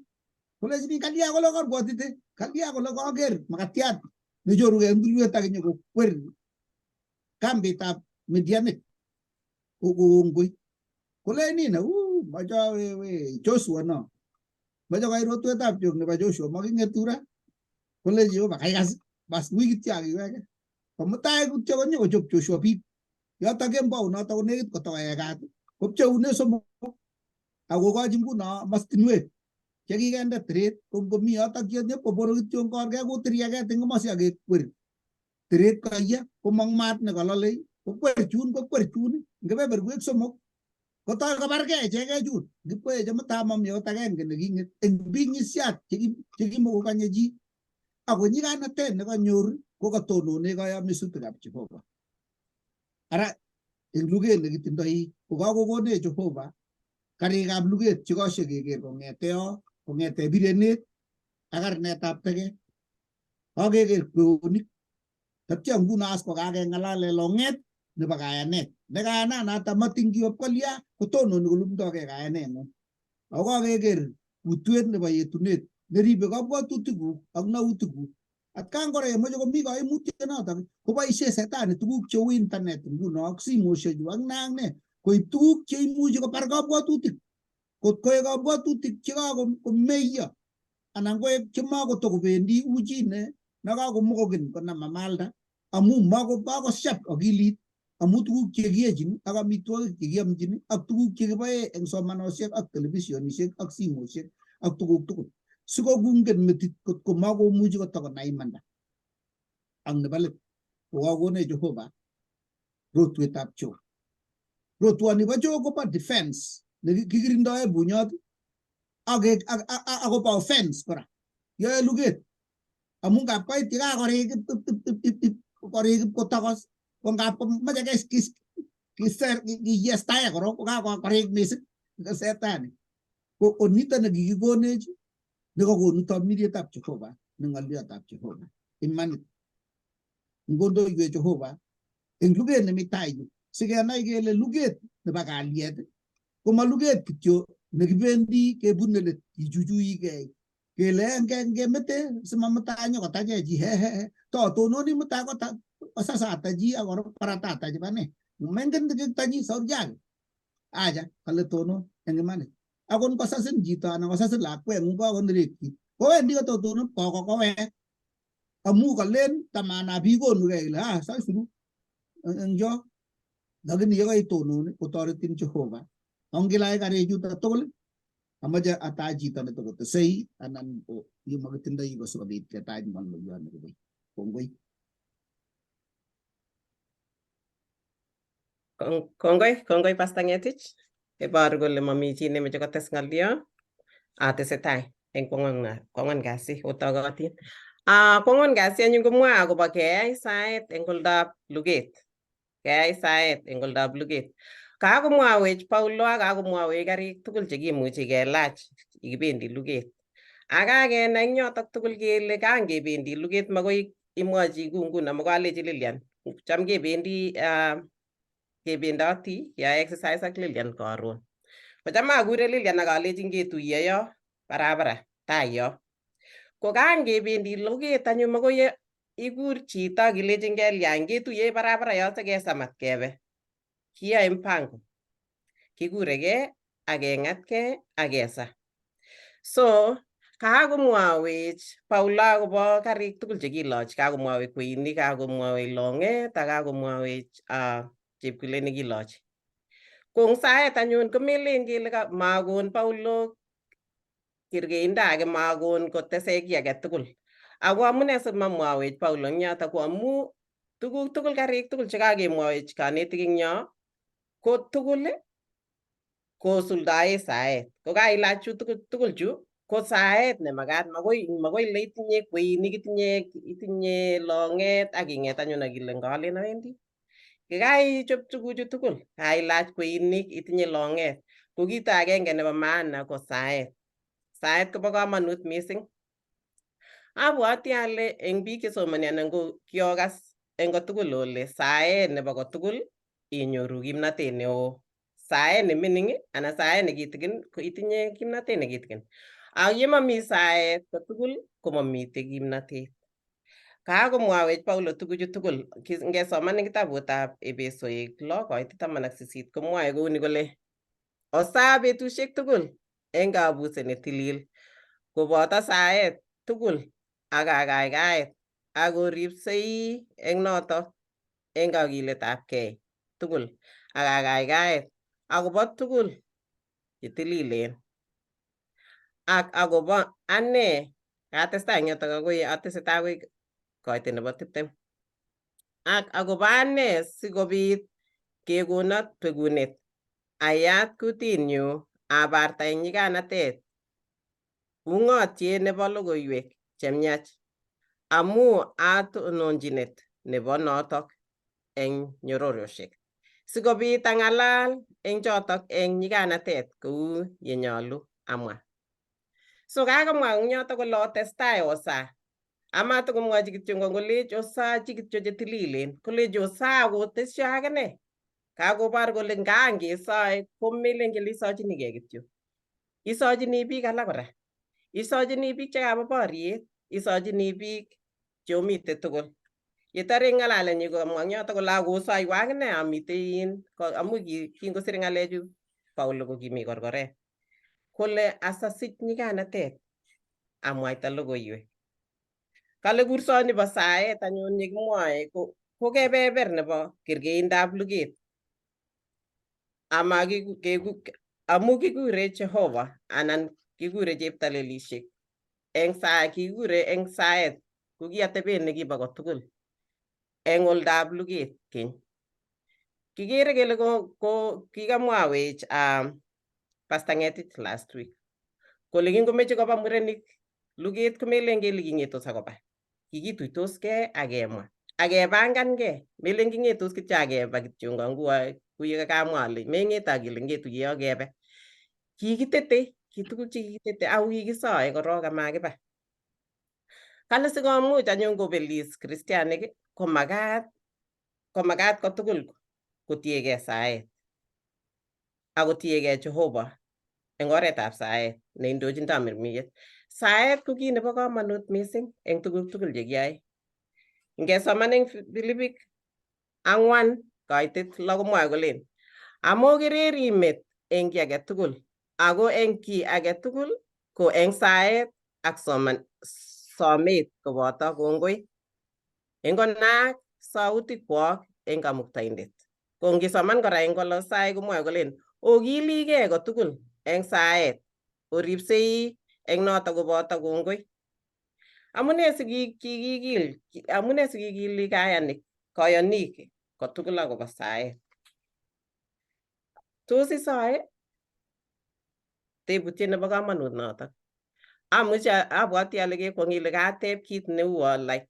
kolechini kalya kole korbwotite kalya kole koker makatiat nechorugei eng tulwet ak nyokokwer kambitab Midianik kokongoi. Kolech nina macho wewe Joshua no macho koit rotwetab Jehova nebo Joshua making'etu ra. Kole Jehova kaikas bas wui kityo akiweke. Komutai kityo konyokochop Joshua biik yoto kembou noto konekit kotokoekat kopcheune somok akokochi nguno mastinwek chekikende teret ko ngomi yotok nyepkoboro kityo korkei kotiriaket eng komosi akekwer teret koiye komong maat nekalolei kokwer chun kokwer chun eng kebeberwek somok kotoi kobarkei ichegei chun kipkoeche mutai mami akot agenge neking'et eng bing'isiat chekimokokanye chi ako nyiganatet nekanyor kokatonone kayamisutikab Jehova. Ara eng luget nekitindoi kokakokonech Jehova karikab luget chekoshe keker kong'ete yo kong'ete birenet ak karnetab teket kakeker kweonik tatya nguno as kokakeng'alale long'et nebo kayanet ne kayananata matin kiwe pkolya kotononi kolumdogei kayaneng'ung ako kakeker kutwet nebo yetunet neribe kabwatutikuk ak nautikuk. Atkan kora yemoche komi kaimutiet notok koboisie setani tuguk cheu internet nguno ak simoshechu ak ne ak ne koib tuguk cheimuchi kobar kabwatutik kot koek kabwatutik chekakomeiyo anan koek chemakotokobendi uchi ne nekakomokokin konam amalda amu makoshap akilit amu tuguk chekiyechin ak amitwogik chekiomchin ak tuguk chekiboe eng somanosiek ak televisionisiek ak simoshek ak tuguk tugul sikokungen metit kotko makomuchi kotokonai imanda. Ak nebo let kokakonech Jehova rotwetab Job. Rotwoni bo Job kobo defense nekikirindoe bunyot ak akobo offense kora. Yoe luget amu ngap koit yekakorik korik kotokos ko ngap komoche kiyestae korok kokakorik mising setani. Ko nito nekikikonech nekakonu tomirietab Jehova ne ng'oliotab Jehova imanit. Ngondoiwech Jehova eng luget nemi tai yu sikenai kele luget nebo kalyet koma luget kityo nekibendi kebune let kichuchuigei kele ngemete simamutai nyokotachech chi hehehe totononi mutai kosasata chi akobaratata chebo ne mengen kitanyi sauriake acha kale tonon eng imanit akot ngosasin chito anan kosasin lakweng'ung kakonerekyi kowendi kototonon koko kowek amu kalen tamanap ikonugei ile ah saisuru eng yo lakini yekaitonon kotoretin Jehova ongilach karichuto tugul amache atach chito netokotesei anan yemakitindoi ko sikobit ketach ng'olyo nekiboi. Kongoi. Kongoi, kongoi Pastor Ngetich. Iboru kole mami chi nemoche kotes ng'olyo. Atesetai eng kwang'wan kasi otogotin. Kwang'wan kasi anyun komwoe akobo keyai saet eng oldab luget. Keyai saet eng oldab luget. Kakomwawech Paulo ak kakomwawech karik tugul chekimuchi kelach yekibendi luget. Ak kakenai eng yotok tugul kele kangebendi luget makoi imwochi kuu nguno makoi alechi Lilian cham kebendi kebendoti keyoe exercise ak Lilian karon. Kocham akure Lilian ak alechi ngetuiye yo barabara tai yo. Ko kangebendi luget anyun makoi ikur chito ak ilechi ngelya ngetuiye barabara yo sikesamat kebe. Kiyoe mpango. Kikurekee ak keng'atkee ak kesa. So kakomwawech Paulo akobo karik tugul chekilochi, kakomwawech kweinik, kakomwawech long'et ak kakomwawech chepkulet nekilochi. Ko eng saet anyun komelen kele makon Paulo kerkeindo age, makon kotesech kiy age tugul. Ako amune simamwawech Paulo eng yoto ko amu tuguk tugul karik tugul chekakemwawech kanetik eng yo ko tugul kosuldae saet. Ko kailach chu tugul chu ko saet nemakat makoi ile itinye kweinik itinye long'et ak ing'et anyun ak ile ngalen awendi. Kaichop tuguchu tugul, kailach kweinik, itinye long'et. Ko kito agenge nebo maana ko saet. Saet kobo komonut mising. Abwati ale eng biik chesomoni anan ko kiokas eng kotugul ole saet nebo kotugul inyoru kimnatet neo. Saet nemining anan saet nekitikin ko itinye kimnatet nekitikin. Ak yemami saet kotugul komamite kimnatet. Kakomwawech Paulo tuguchu tugul ngesoman eng kitabutab Epesoik 6:18 komwae kouni kole osaa betusiek tugul eng kabuset netilil koboto saet tugul ak kakaikaet ak oripsei eng notok eng kakiletabkei tugul ak kakaikaet akobo tugul chetililen ak akobo ane katestai eng yotok akoi atesetai akoi koitet nebo 20 ak akobo ane sikobit kekono bekunet ayat kutinyu abarta eng nyiganatet ungotiet nebo logoiwek chemiach amu atononchinet nebo notok eng nyororoshek sikobit ang'alal eng chotok eng nyiganatet kou yenyolu amwa. So kakomwa eng yotok kole otestai osaa amatakomwochi kityo kolech osaa chi kityo chetililen kolechi osaa kotesyo akine kakobor kole ngangesoe komelen kele isochinigei kityo isochini biik alak kora isochini biik chekabo boriet isochini biik cheomite tugul yetore ng'alalenyi komwa eng yotok kole akosoiwo akine amitei in amu kingosir ng'alechu Paulo ko kimi korkoret kole asasich nyiganatet amwaita logoiwek kale kursoni bo saet anyun yekimwoe ko kebeber nebo kerkeindab luget ama amu kikure Jehova anan kikure cheptalelishek eng kikure eng saet ko ki atebet nekibo kotugul eng oldab luget keny. Kikere kele ko kikamwawech Pastor Ngetich last week kole kingomeche koba murenik luget komelen kele kingetos akoba kikituitoskei akemwa akepangankei melen kingetos kityo akeba kityo nguo kuye kakamwa ale mengete akele ngetuye akebe kikitete ki tuguk chekikitete ako kikisoe korok amakiba. Kale sikomuch anyun kobelis kristianik komakat kotugul kotiegei saet ak kotiegei Jehova eng oretab saet neindochin tamirmiriet. Saet ko kit nebo komonut mising eng tuguk tugul chekiyoe. Ngesoman eng Filipik 4:6 komwoe kolen amokereri met eng kiy age tugul ako eng kiy age tugul ko eng saet ak somet koboto kongoi eng konaak sautikwok eng kamuktaindet. Ko ngisoman kora eng Kolosai komwoe kolen okiligei kotugul eng saet oripsei eng notok koboto kongoi. Amune sikikikil amune sikikili kayanik koyonik kotugul akobo saet. Tos isoe? Tebutiet nebo komonut notok. Amuche abwati ale kekwong ile kateb kit neuo like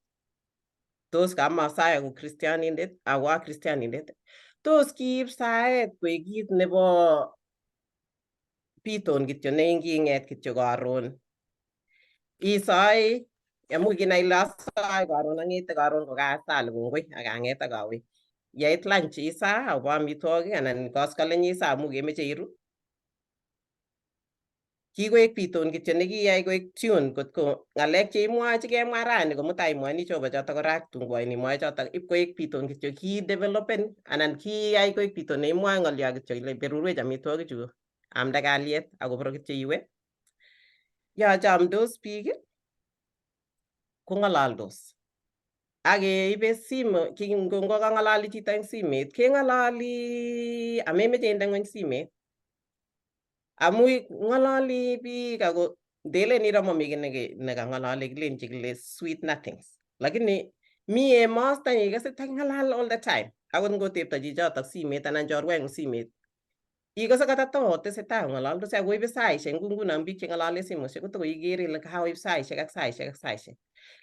tos kamasae ko kristianindet ako a kristianindet tos kiib saet koek kit nebo piton kityo ne inginget kityo karon isoe amu kinai ile asoe karon ang'ete karon kokasal kongoi ak ang'et ak awe yeit lunch isaa akobo amitwogik anan koskoleny isaa amu kemeche iru kikoek piton kityo nekiyai koek tune kotko ng'alek cheimwoe chekemwa rani ko mutai imwoini Jehova chotok kora tun koain imwoe chotok ip koek piton kityo kidevelopen anan kiyai koek piton neimwoe ng'olyo kityo ile berurwech amitwogichu amde kalyet akobro kityo iwe yo chamdos biik kong'ololdos ak keibe simo ngokang'ololi chito eng simet keng'ololi amemeche inde ng'weny simet amu ng'ololi biik ako ndelen iro mami kiy nekang'ololi kilen chekile sweet nothings lakini mi emosta ikose taking'alal all the time akot ngotepto chichotok simet anan chorweng'ung simet ikose katatotesetai kong'ololdos akoibe saishek nguno biik cheng'olole simoshek kotoko ikere ile kakoib saishek ak saishek ak saishek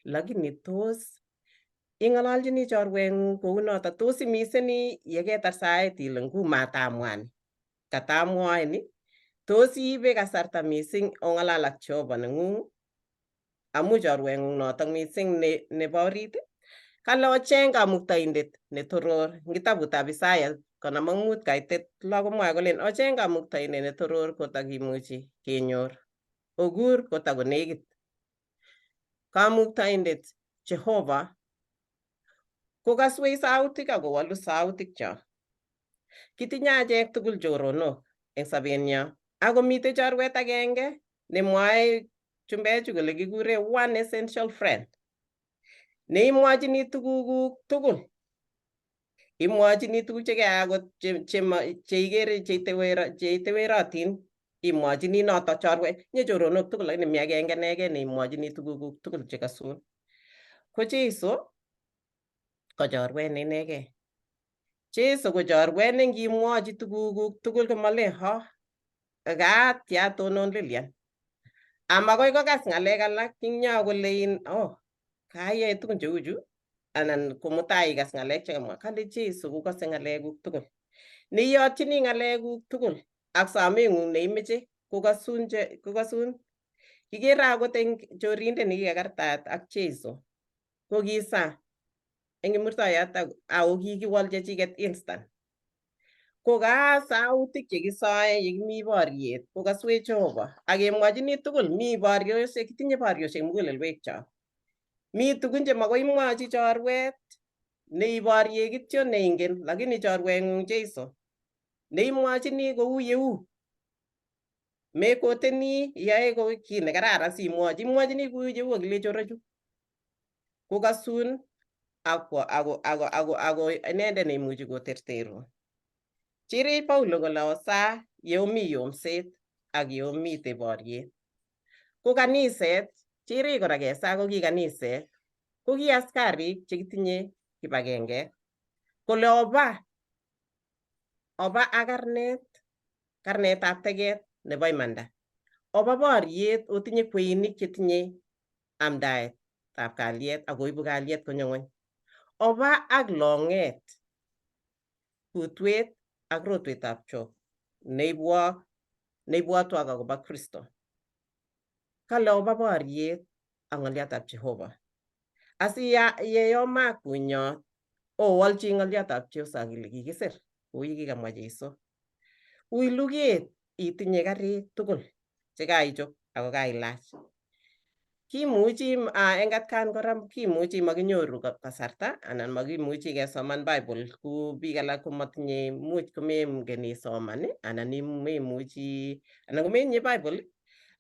lakini tos ing'ololchini chorweng'ung kounoto tos imiseni yeketar saet ile ngumatamwa ni katamwoe ni tos iibe kasarta mising ong'alal ak Jehova neng'ung Amu chorweng'ung notok mising nebo orit. Kale ocheng kamuktaindet netoror eng kitabutab Isaya 55:6 komwae kolen ocheng kamuktaindet netoror kotakimuchi kenyor. Okur kotakonekit. Kamuktaindet Jehova kokaswech sautik ak kowalu sautikchok. Kitinye achek tugul choronok eng sobenyo ako mitei chorwet agenge nemwae chumbechu kole kikure one essential friend neimwochini tugukuk tugul. Imwochini tuguk chekeyai akot cheikere cheitewerotin imwochini noto chorwet. Tinye choronok tugul lakini mi agenge inegei neimwochini tugukuk tugul chekasun. Ko Jesu ko chorwet ne inegei. Jesu ko chorwet ne ngimwochi tugukuk tugul komolen ho katia tonon Lilian. Amakoi kokas ng'alek alak ing yo kole in oh kaiyai tugun cheu chu anan komutai ikas ng'alek chekamwa. Kale Jesu kokase ng'alekuk tugul. Neiyotchini ng'alekuk tugul ak someng'ung neimeche kokasun kokasun. Kikere akot eng chorindet nekikakartaat ak Jesu ko kisa eng kimurtoiyot ako kikiwol chechiket instant. Ko kaa sautik chekisoe yekimi boriet kokaswech Jehova ak kemwochini tugul mi boriosiek kitinye boriosiek mugulelwekchok. Mi tugun chemakoi imwochi chorwet neiborie kityo neingen lakini chorweng'ung Jesu neimwochini kou yeu. Mekoteni iyoe ko kit nekararan simwochi, imwochini kou yeu ak ilechi orochu. Kokasun ako ako ako ako ako inendet neimuchi koterterun. Chirech Paulo kole osaa yeomi yomset ak yeomite boriet. Ko kaniset, chirech kora kesaa ko ki kaniset, ko ki askarik chekitinye kipagenge. Kole oba, oba ak karnet, karnetab teket nebo imanda. Oba boriet otinye kweinik chetinye amdaetab kalyet ak koibu kalyet konyo ng'weny. Oba ak long'et, kutwet ak rotwetab chok neibwotwok akobo Kristo. Kale oba boriet ak ng'olyotab Jehova. Asi yeyomak bunyot owolchi ng'olyotab Jehova ak ile kikisir kou yekikamwa Jesu. Ui luget itinye karik tugul chekaichop ako kailach. Kimuchi eng atkan kora kimuchi makinyoru kasarta anan makimuchi kesoman Bible ku biik alak komatinye much komengen isoman anan memuchi anan kometinye Bible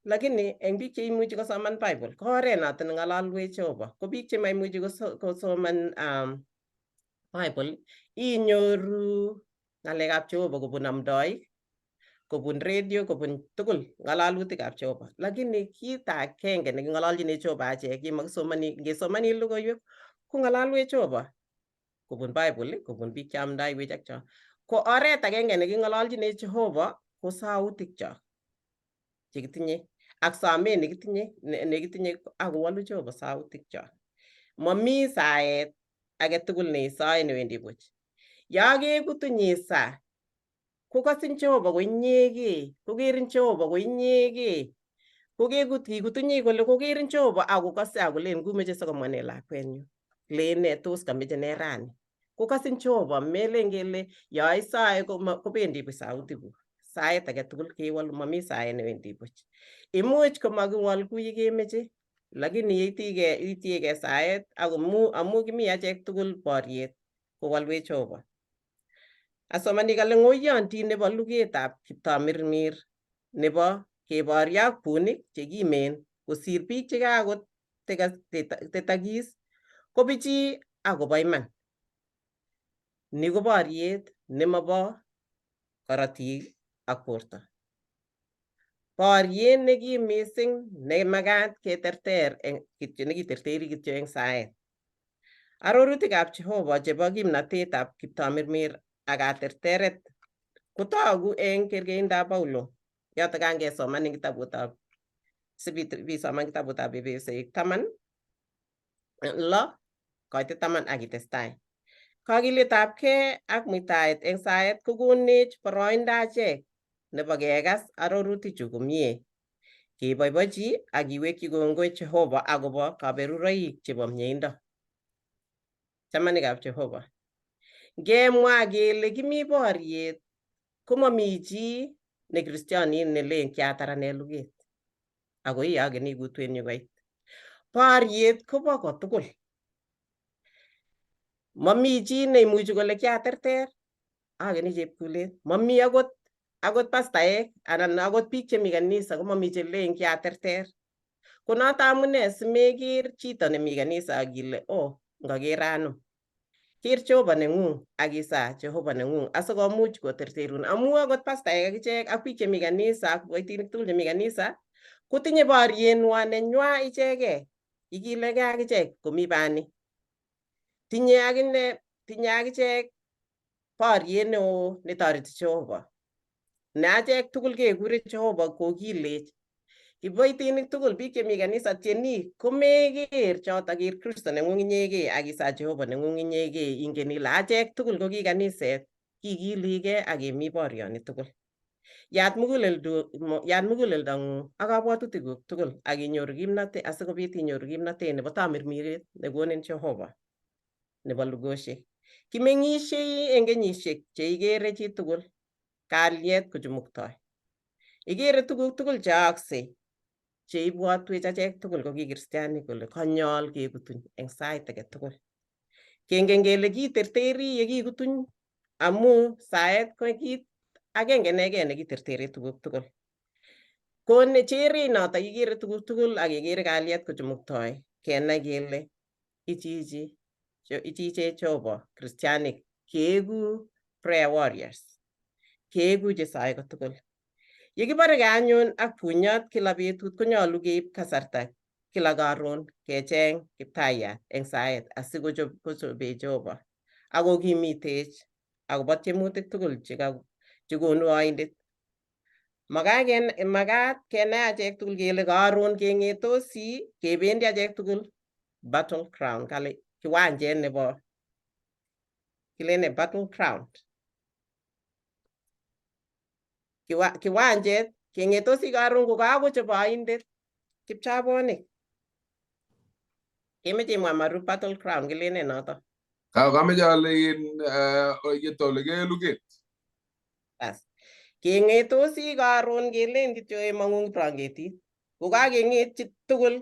lakini eng biik cheimuchi kosoman Bible ko oret noto neng'ololwech Jehova. Ko biik chemaimuchi kosoman Bible inyoru ng'alekab Jehova kobun amdoik, kobun radio, kobun tugul ng'alalutikab Jehova. Lakini kit agenge neking'ololchini Jehova achek yemakisomani, ngesomani logoiwek ko ng'alalwech Jehova kobun Bible, kobun biik cheamdaiwech ak cho. Ko oret agenge neking'ololchini Jehova ko sautikchok chekitinye ak somet nekitinye ak kowolu Jehova sautikchok. Mami saet age tugul neisoe newendi buch. Yo kekutuny isaa kokasin Jehova ko inyegei, kokerin Jehova ko inyegei. Kokekut kikutunyi kole kokerin Jehova akokase akolen kumeche sikomwa nee lakwenyu. Len nee tos kameche nee rani. Kokasin Jehova melen kele yo isoe kobendi buch sautikuk. Saet age tugul kewolu mami saet newendi buch. Imuch komakiwol kou yekemeche lakini yeitiegei saet ako amu kimi achek tugul boriet kowolwech Jehova. Asomani kale ng'oyondit nebo lugetab kiptamirmir nebo keboryo ak bunik chekimen kosir biik chekakotetakis kobichi akobo iman. Ni ko boriet nemobo korotik ak borto. Boriet nekim mising nemakat keterter kityo nekiterteri kityo eng saet. Arorutikab Jehova chebo kimnatetab kiptamirmir ak katerteret kotogu eng kerkeindab Paulo. Yoto kan kesoman eng kitabutab sibisoman kitabutab Efesoik 16 koitet 10 ak itestai. Kakiletabkei ak muitaet eng saet kokonech boroindo achek nebo kekas arorutichu komie. Keboibochi ak iwekyi kongoi Jehova akobo kaberuroik chebo mieindo. Chamanikab Jehova, ngemwa kele kimi boriet komomi chi ne kristianin nelen kiatar ane luget ako iyokeni kutwenyu koit. Boriet kobo kotugul. Momi chi neimuchi kole kiaterter akeni chepkulet. Momi akot pastaek anan akot biik chemi kanisa komomi chelen kiaterter. Ko noto amune simeker chito nemi kanisa ak ile oh ngoker anum. Ker Jehova neng'ung ak isaa Jehova neng'ung asikomuch koterterun amu akot pastaek akichek ak biik chemi kanisa ak kiboitinik tugul chemi kanisa kotinye borienwa nenywa ichegei. Ikilegei akichek komi bani. Tinye akine tinye akichek boriet neo netoreti Jehova. Ne achek tugul kekure Jehova kokilech. Kiboitinik tugul biik chemi kanisa tienik komeker choto ker Kristo neng'ung inyegei ak isaa Jehova neng'ung inyegei ingen ile achek tugul ko ki kaniset kikiligei ak kemi borioni tugul. Yat muguleldo yat muguleldong'ung ak kabwatutikuk tugul ak inyoru kimnatet asikobit inyoru kimnatet nebo tamirmiret nekonin Jehova nebo lugosiek. Kimeng'isiei eng kenyisiek cheikere chitugul kalyet kochumuktoi. Ikere tuguk tugul cheaaksei cheibwotwech achek tugul ko ki kristianik kole konyol kekutuny eng sait age tugul. Kengen kele kiterteri yekikutuny amu saet ko kit agenge inegei nekitertere tuguk tugul. Ko ne cherei noto ikere tuguk tugul ak kekere kalyet kochumuktoi kenai kele ichichi ichiche Jehova kristianik keeku prayer warriors keeku chesae kotugul. Yekiborekei anyun ak bunyot kila betut konyolu keib kasarta kila karon kecheng kiptayat eng saet asikochobe Jehova ak kokimitech akobo tiemutik tugul chekonu oindet. Makat kenai achek tugul kele karon keng'etosi kebendi achek tugul battle ground kale kiwanjet nebo kilene battle ground kiwanjet keng'etosi karon kokakochob oindet kipchabonik. Kemeche imwa maru battle ground kilene noto? Kameche ale in yetolekei luget. Bas. Keng'etosi karon kelen kityo imong'u kiprangetit. Kokakeng'etyi tugul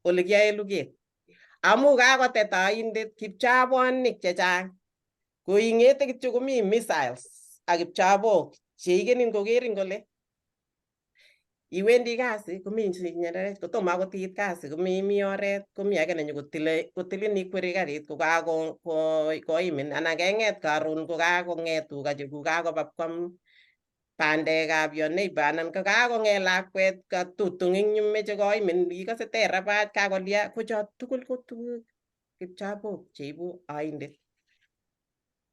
ole kiyoe luget. Amu kakotet oindet kipchabonik chechang. Ko ing'ete kityo komi missiles ak kipchabok cheikenin kokerin kole iwendi kasi komi nyereret kotomo akot iit kasi komi mi oret komi age nenyokotile kotilin ikweri karit kokakoimin anan keng'et karon kokakong'et tuga chekuk kakoba kwam bandekab your neighbor anan kokakong'et lakwet katutung eng yu meche koimin ikose terabach kakolia ko cho tugul ko tuguk kipchabok cheibu oindet.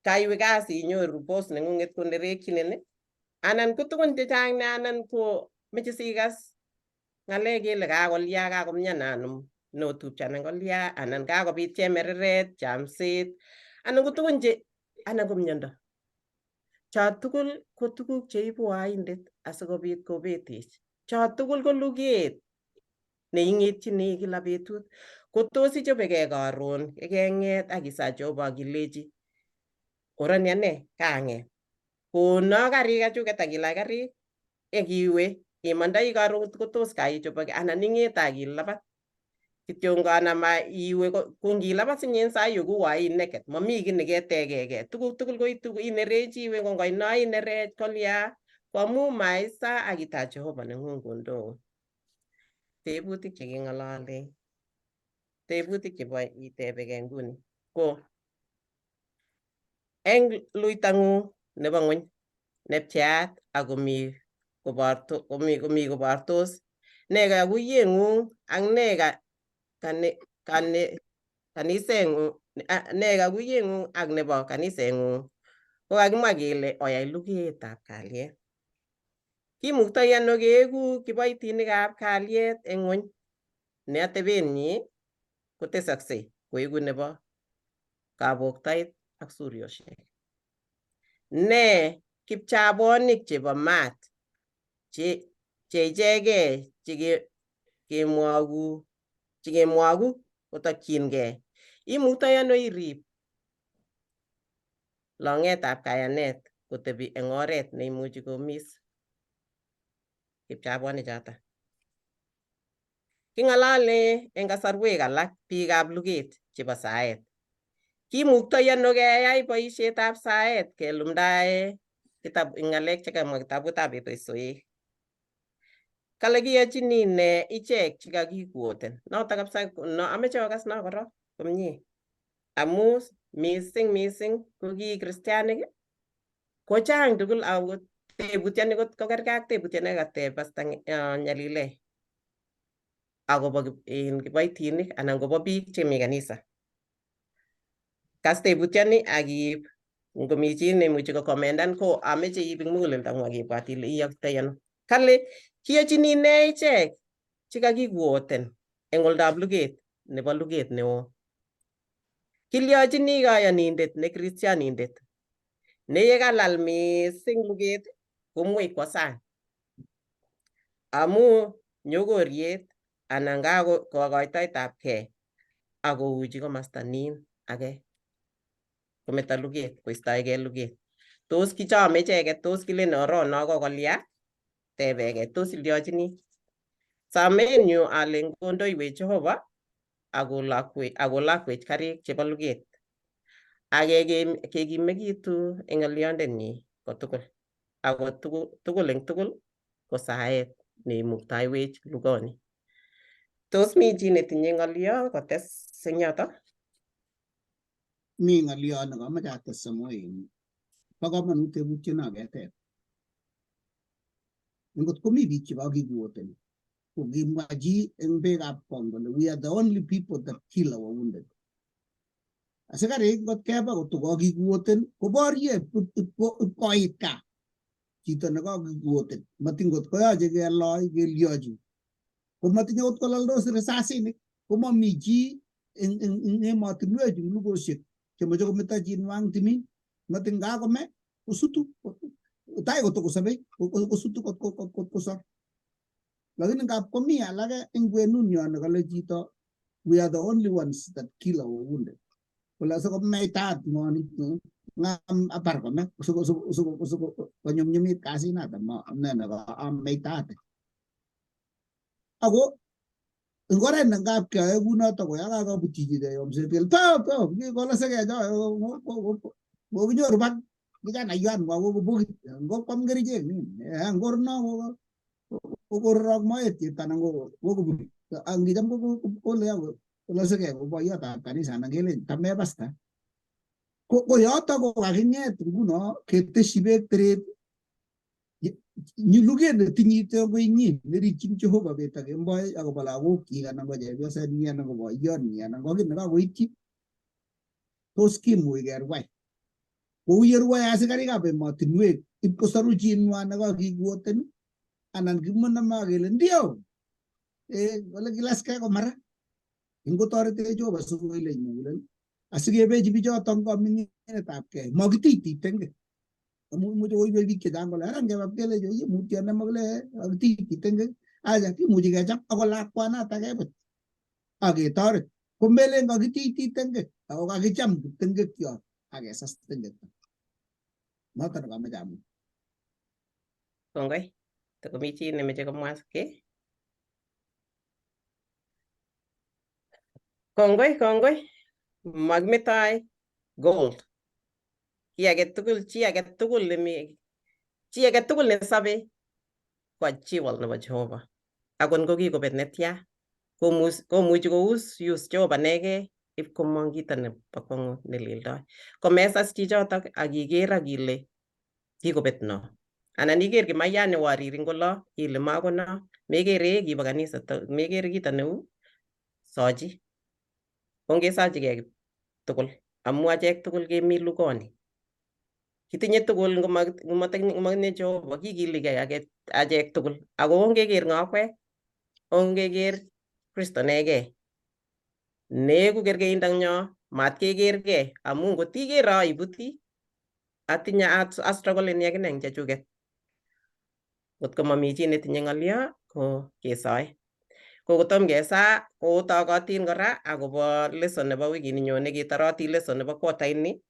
Kaiwe kasi inyoru boss neng'ung'et konerekchinin anan ko tugun chechang ne anan ko meche sikas ng'alek kele kakolya kakomyan anum neotupche anan kolya anan kakobit chemereret chamset anan ko tugun che anan ko miondo. Cho tugul ko tuguk cheibu oindet asikobit kobetech. Cho tugul ko luget neing'etyini kila betut. Ko tos ichobekei karon yekeng'et ak isaa Jehova ak ilechi oroni ane kaang'et. Kono karik achuket ak ilach karik ak iwe imondoi karon kotos kaichobok anan ing'ete ak ilabat kityongan ama iwe ko ngilabat sinye en sai yu ko ii naked momi kiy neketegegei tuguk tugul koitu inerechi iwe kongoino inerech kolya ko amu maisa ak itach Jehova neng'ung kondoun. Tebutik cheking'ololen tebutik chebo itebegei nguni ko eng luitang'ung nebo ng'weny nepcheat ak komi koborto komi kobortos ne kakuyeng'ung ak ne kaniseng'ung ne kakuyeng'ung ak nebo kaniseng'ung ko kakimwa kele oyai lugetab kalyet. Kimuktoi ano keeku kiboitinikab kalyet eng ng'weny ne atebenyi kotesoksei koeku nebo kaboktoet ak suryosiek. Ne kipchabonik chebo maat che Che ichegei chekemwoku kotokchingei. Imuktoi ano irib long'etab kayanet kotebi eng oret neimuchi komis kipchabwanichoto? King'alale eng kasarwek alak biikab luget chebo saet. Kimuktoi ano keyai boisietab saet kelumdae kitab ng'alek chekamwa kitabutab Efesoek? Kale kiyochini ne ichek chekakikwoten? Noto kabisa no ameche okas no korok komie. Amu mising mising ko ki kristianik ko chang tugul ako tebutioni kokergei ak tebutiet nekateb Pastor Nyalile akobo kiboitinik anan kobo biik chemi kanisa. Kas tebutioni ak iib ngomi chi neimuchi kokomendan ko ameche iib eng muguleldang'ung ak ibwat ile iyoktoi ano. Kale kiyochini ne ichek chekakikwoten eng oldab luget nebo luget neo? Kilyochini kayonindet ne kristianindet ne yekalal mising luget komwei kwo sang amu nyokoriet anan kokoitoetabkei akouchi komasta nin age kometo luget koistoegei luget. Tos kichome icheket? Tos kilen orono kokolya? Tebegei, tos ilyochini? Somenyu ale ngondoiwech Jehova akolakwech karik chebo luget ak kekimekitu eng ng'olyondenyi kotugul ako tugul eng tugul ko saet neimuktaiwech lugoni. Tos mi chi netinye ng'olyo kotes eng yoto? Mi ng'olyo nekomoche ates amu bo komonut tebutiet no keteb. Ngot komi biik chekakikwoten, ko kimwa chi eng beekab kong kole we are the only people that kill our wounded. Asikarik ngot keba kotko kakikwoten koborye ipkoit gaa chito nekakikwoten, matin ngot koyoche keloi kelyochi komatinye kot kolaldos risasinik, komomi chi eng emotinwechu lugosiek chemoche kometo chinwang timin, matin kakome kosutu tai kotokosobei kosutu kosor. Lakini ngap komi alake eng kwenunyo nekale chito we are the only ones that kill our wounded, kole asikomeitat ng'oni ngam abar kome konyumnyumit kasinoto ne ameitate. Ako eng oret ne ngap keyoe kunoto ko ya kakobutyi chito yomset kele to to kolasekee cho kokinyoru bak kijanaiyat ngwa kokobokit ngokwam kerichek ngorno kokororok moet chepto anan kokobut ngicham kole kolasekee ko boiyotab kanisa anan kelen tamepasta ko yoto ko kaking'et nguno keteshi beek teret luget netinye koinyin nerikchin Jehova bet ak kemboi akobo lagokyik anan ko chepyosenyi anan ko boiyonyi anan ko kiy nekakoityi, tos kimuch kerwai kou yerwoe asikarikab emotinwek ipkosoru chinwa nekakikwoten anan kimonome kele ndio kole kilaskei ko mara ingotoretech Jehova sikoilech mugulel asikebechi bichoton kaming'inetabkei makitititenge amu imuche koiwei biik chechang kole ara ngeba kelechi oye mutyo nemakile kakitititenge acha kimuchi kecham ako lakwanata kebut aketoret komelen kakitititenge ako kakicham tengekyo akesas tengekto noto nekamoche amwa. Kongoi. Tokomi chi nemeche komwa kiy? Kongoi, kongoi. Makimetoi gold. Ki agetugul, chi agetugul nemi, chi agetugul nesobe ko jewel nebo Jehova. Akot ngo kikobet netya, komuchi kous use Jehova nekee ip komong kito nebo kwongut nelildoi. Komesas chichotok ak iker ak ile kikobet no. Anan iker kimayat newariri eng olo ile makono, mekere kibo kanisa, mekere kito neu sochi. Ongesochigei tugul amu achek tugul kemi lugoni. Kitinye tugul ngomatinye Jehova kikiligei achek tugul ako ongeker ng'o akwek, ongeker Kristo nekei. Neeku kerkeindonyo matkekergei amu ngotikero ibuti atinye astruggoleni akine eng chechuket. Ngot ko mami chi netinye ng'olyo ko kesoe. Ko kotom kesaa kotokotin kora akobo lesson nebo wikini nyone ketoroti lesson nebo quarter ini.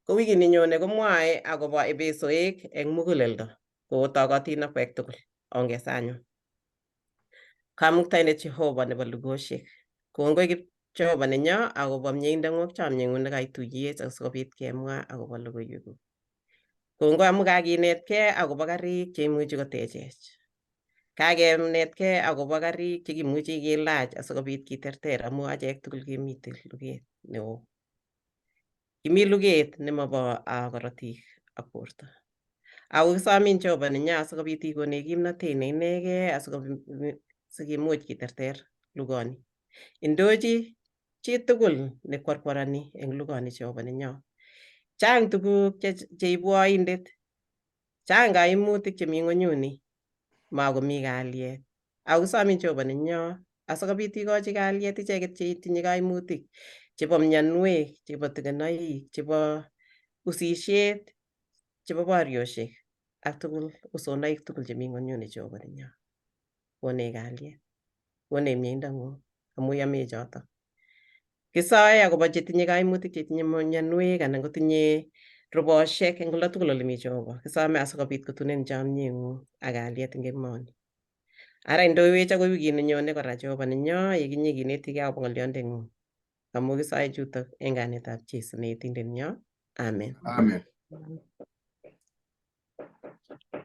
Ko wikini nyone komwoe akobo ebesoek eng muguleldo. Kotokotin akwek tugul. Ongesaa anyun. Kamuktaindet Jehova nebo lugosiek. Kongoi kip Jehova nenyo akobo mieindang'ung ak chomyeng'ung nekaituiyech asikobit kemwa akobo logoiwekuk. Kongoi amu kakinetkei akobo karik cheimuchi kotechech. Kakenetkei akobo karik chekimuchi kilach asikobit kiterter amu achek tugul kemitei luget neo. Kimi luget nemobo korotik ak borto. Ako kisomin Jehova nenyo asikobit ikonech kimnatet ne inegei asikimuch kiterter lugoni. Indochi chitugul nekwarkwarani eng lugoni Jehova nenyo. Chang tuguk cheibu oindet, chang kaimutik chemi ng'onyuni, makomi kalyet. Ako kisomin Jehova nenyo asikobit ikochi kalyet icheket chetinye kaimutik chebo mionwek, chebo tikinoik, chebo usisiet, chebo boriosiek ak tugul usonoik tugul chemi ng'onyuni Jehova nenyo. Konech kalyet, konech mieindang'ung amu yomech chotok. Kisoe akobo chetinye kaimutik, chetinye mionwek anan kotinye rubosiek eng olda tugul ole mi Jehova. Kisome asikobit kotunen chomyeng'ung ak kalyet eng emoni. Ara indoiwech akoi wikit nenyone kora Jehova nenyo yekinye kinetigei akobo ng'olyondeng'ung. Amu kisoe chutok eng kainetab Jesu neetindet nyo. Amen. Amen.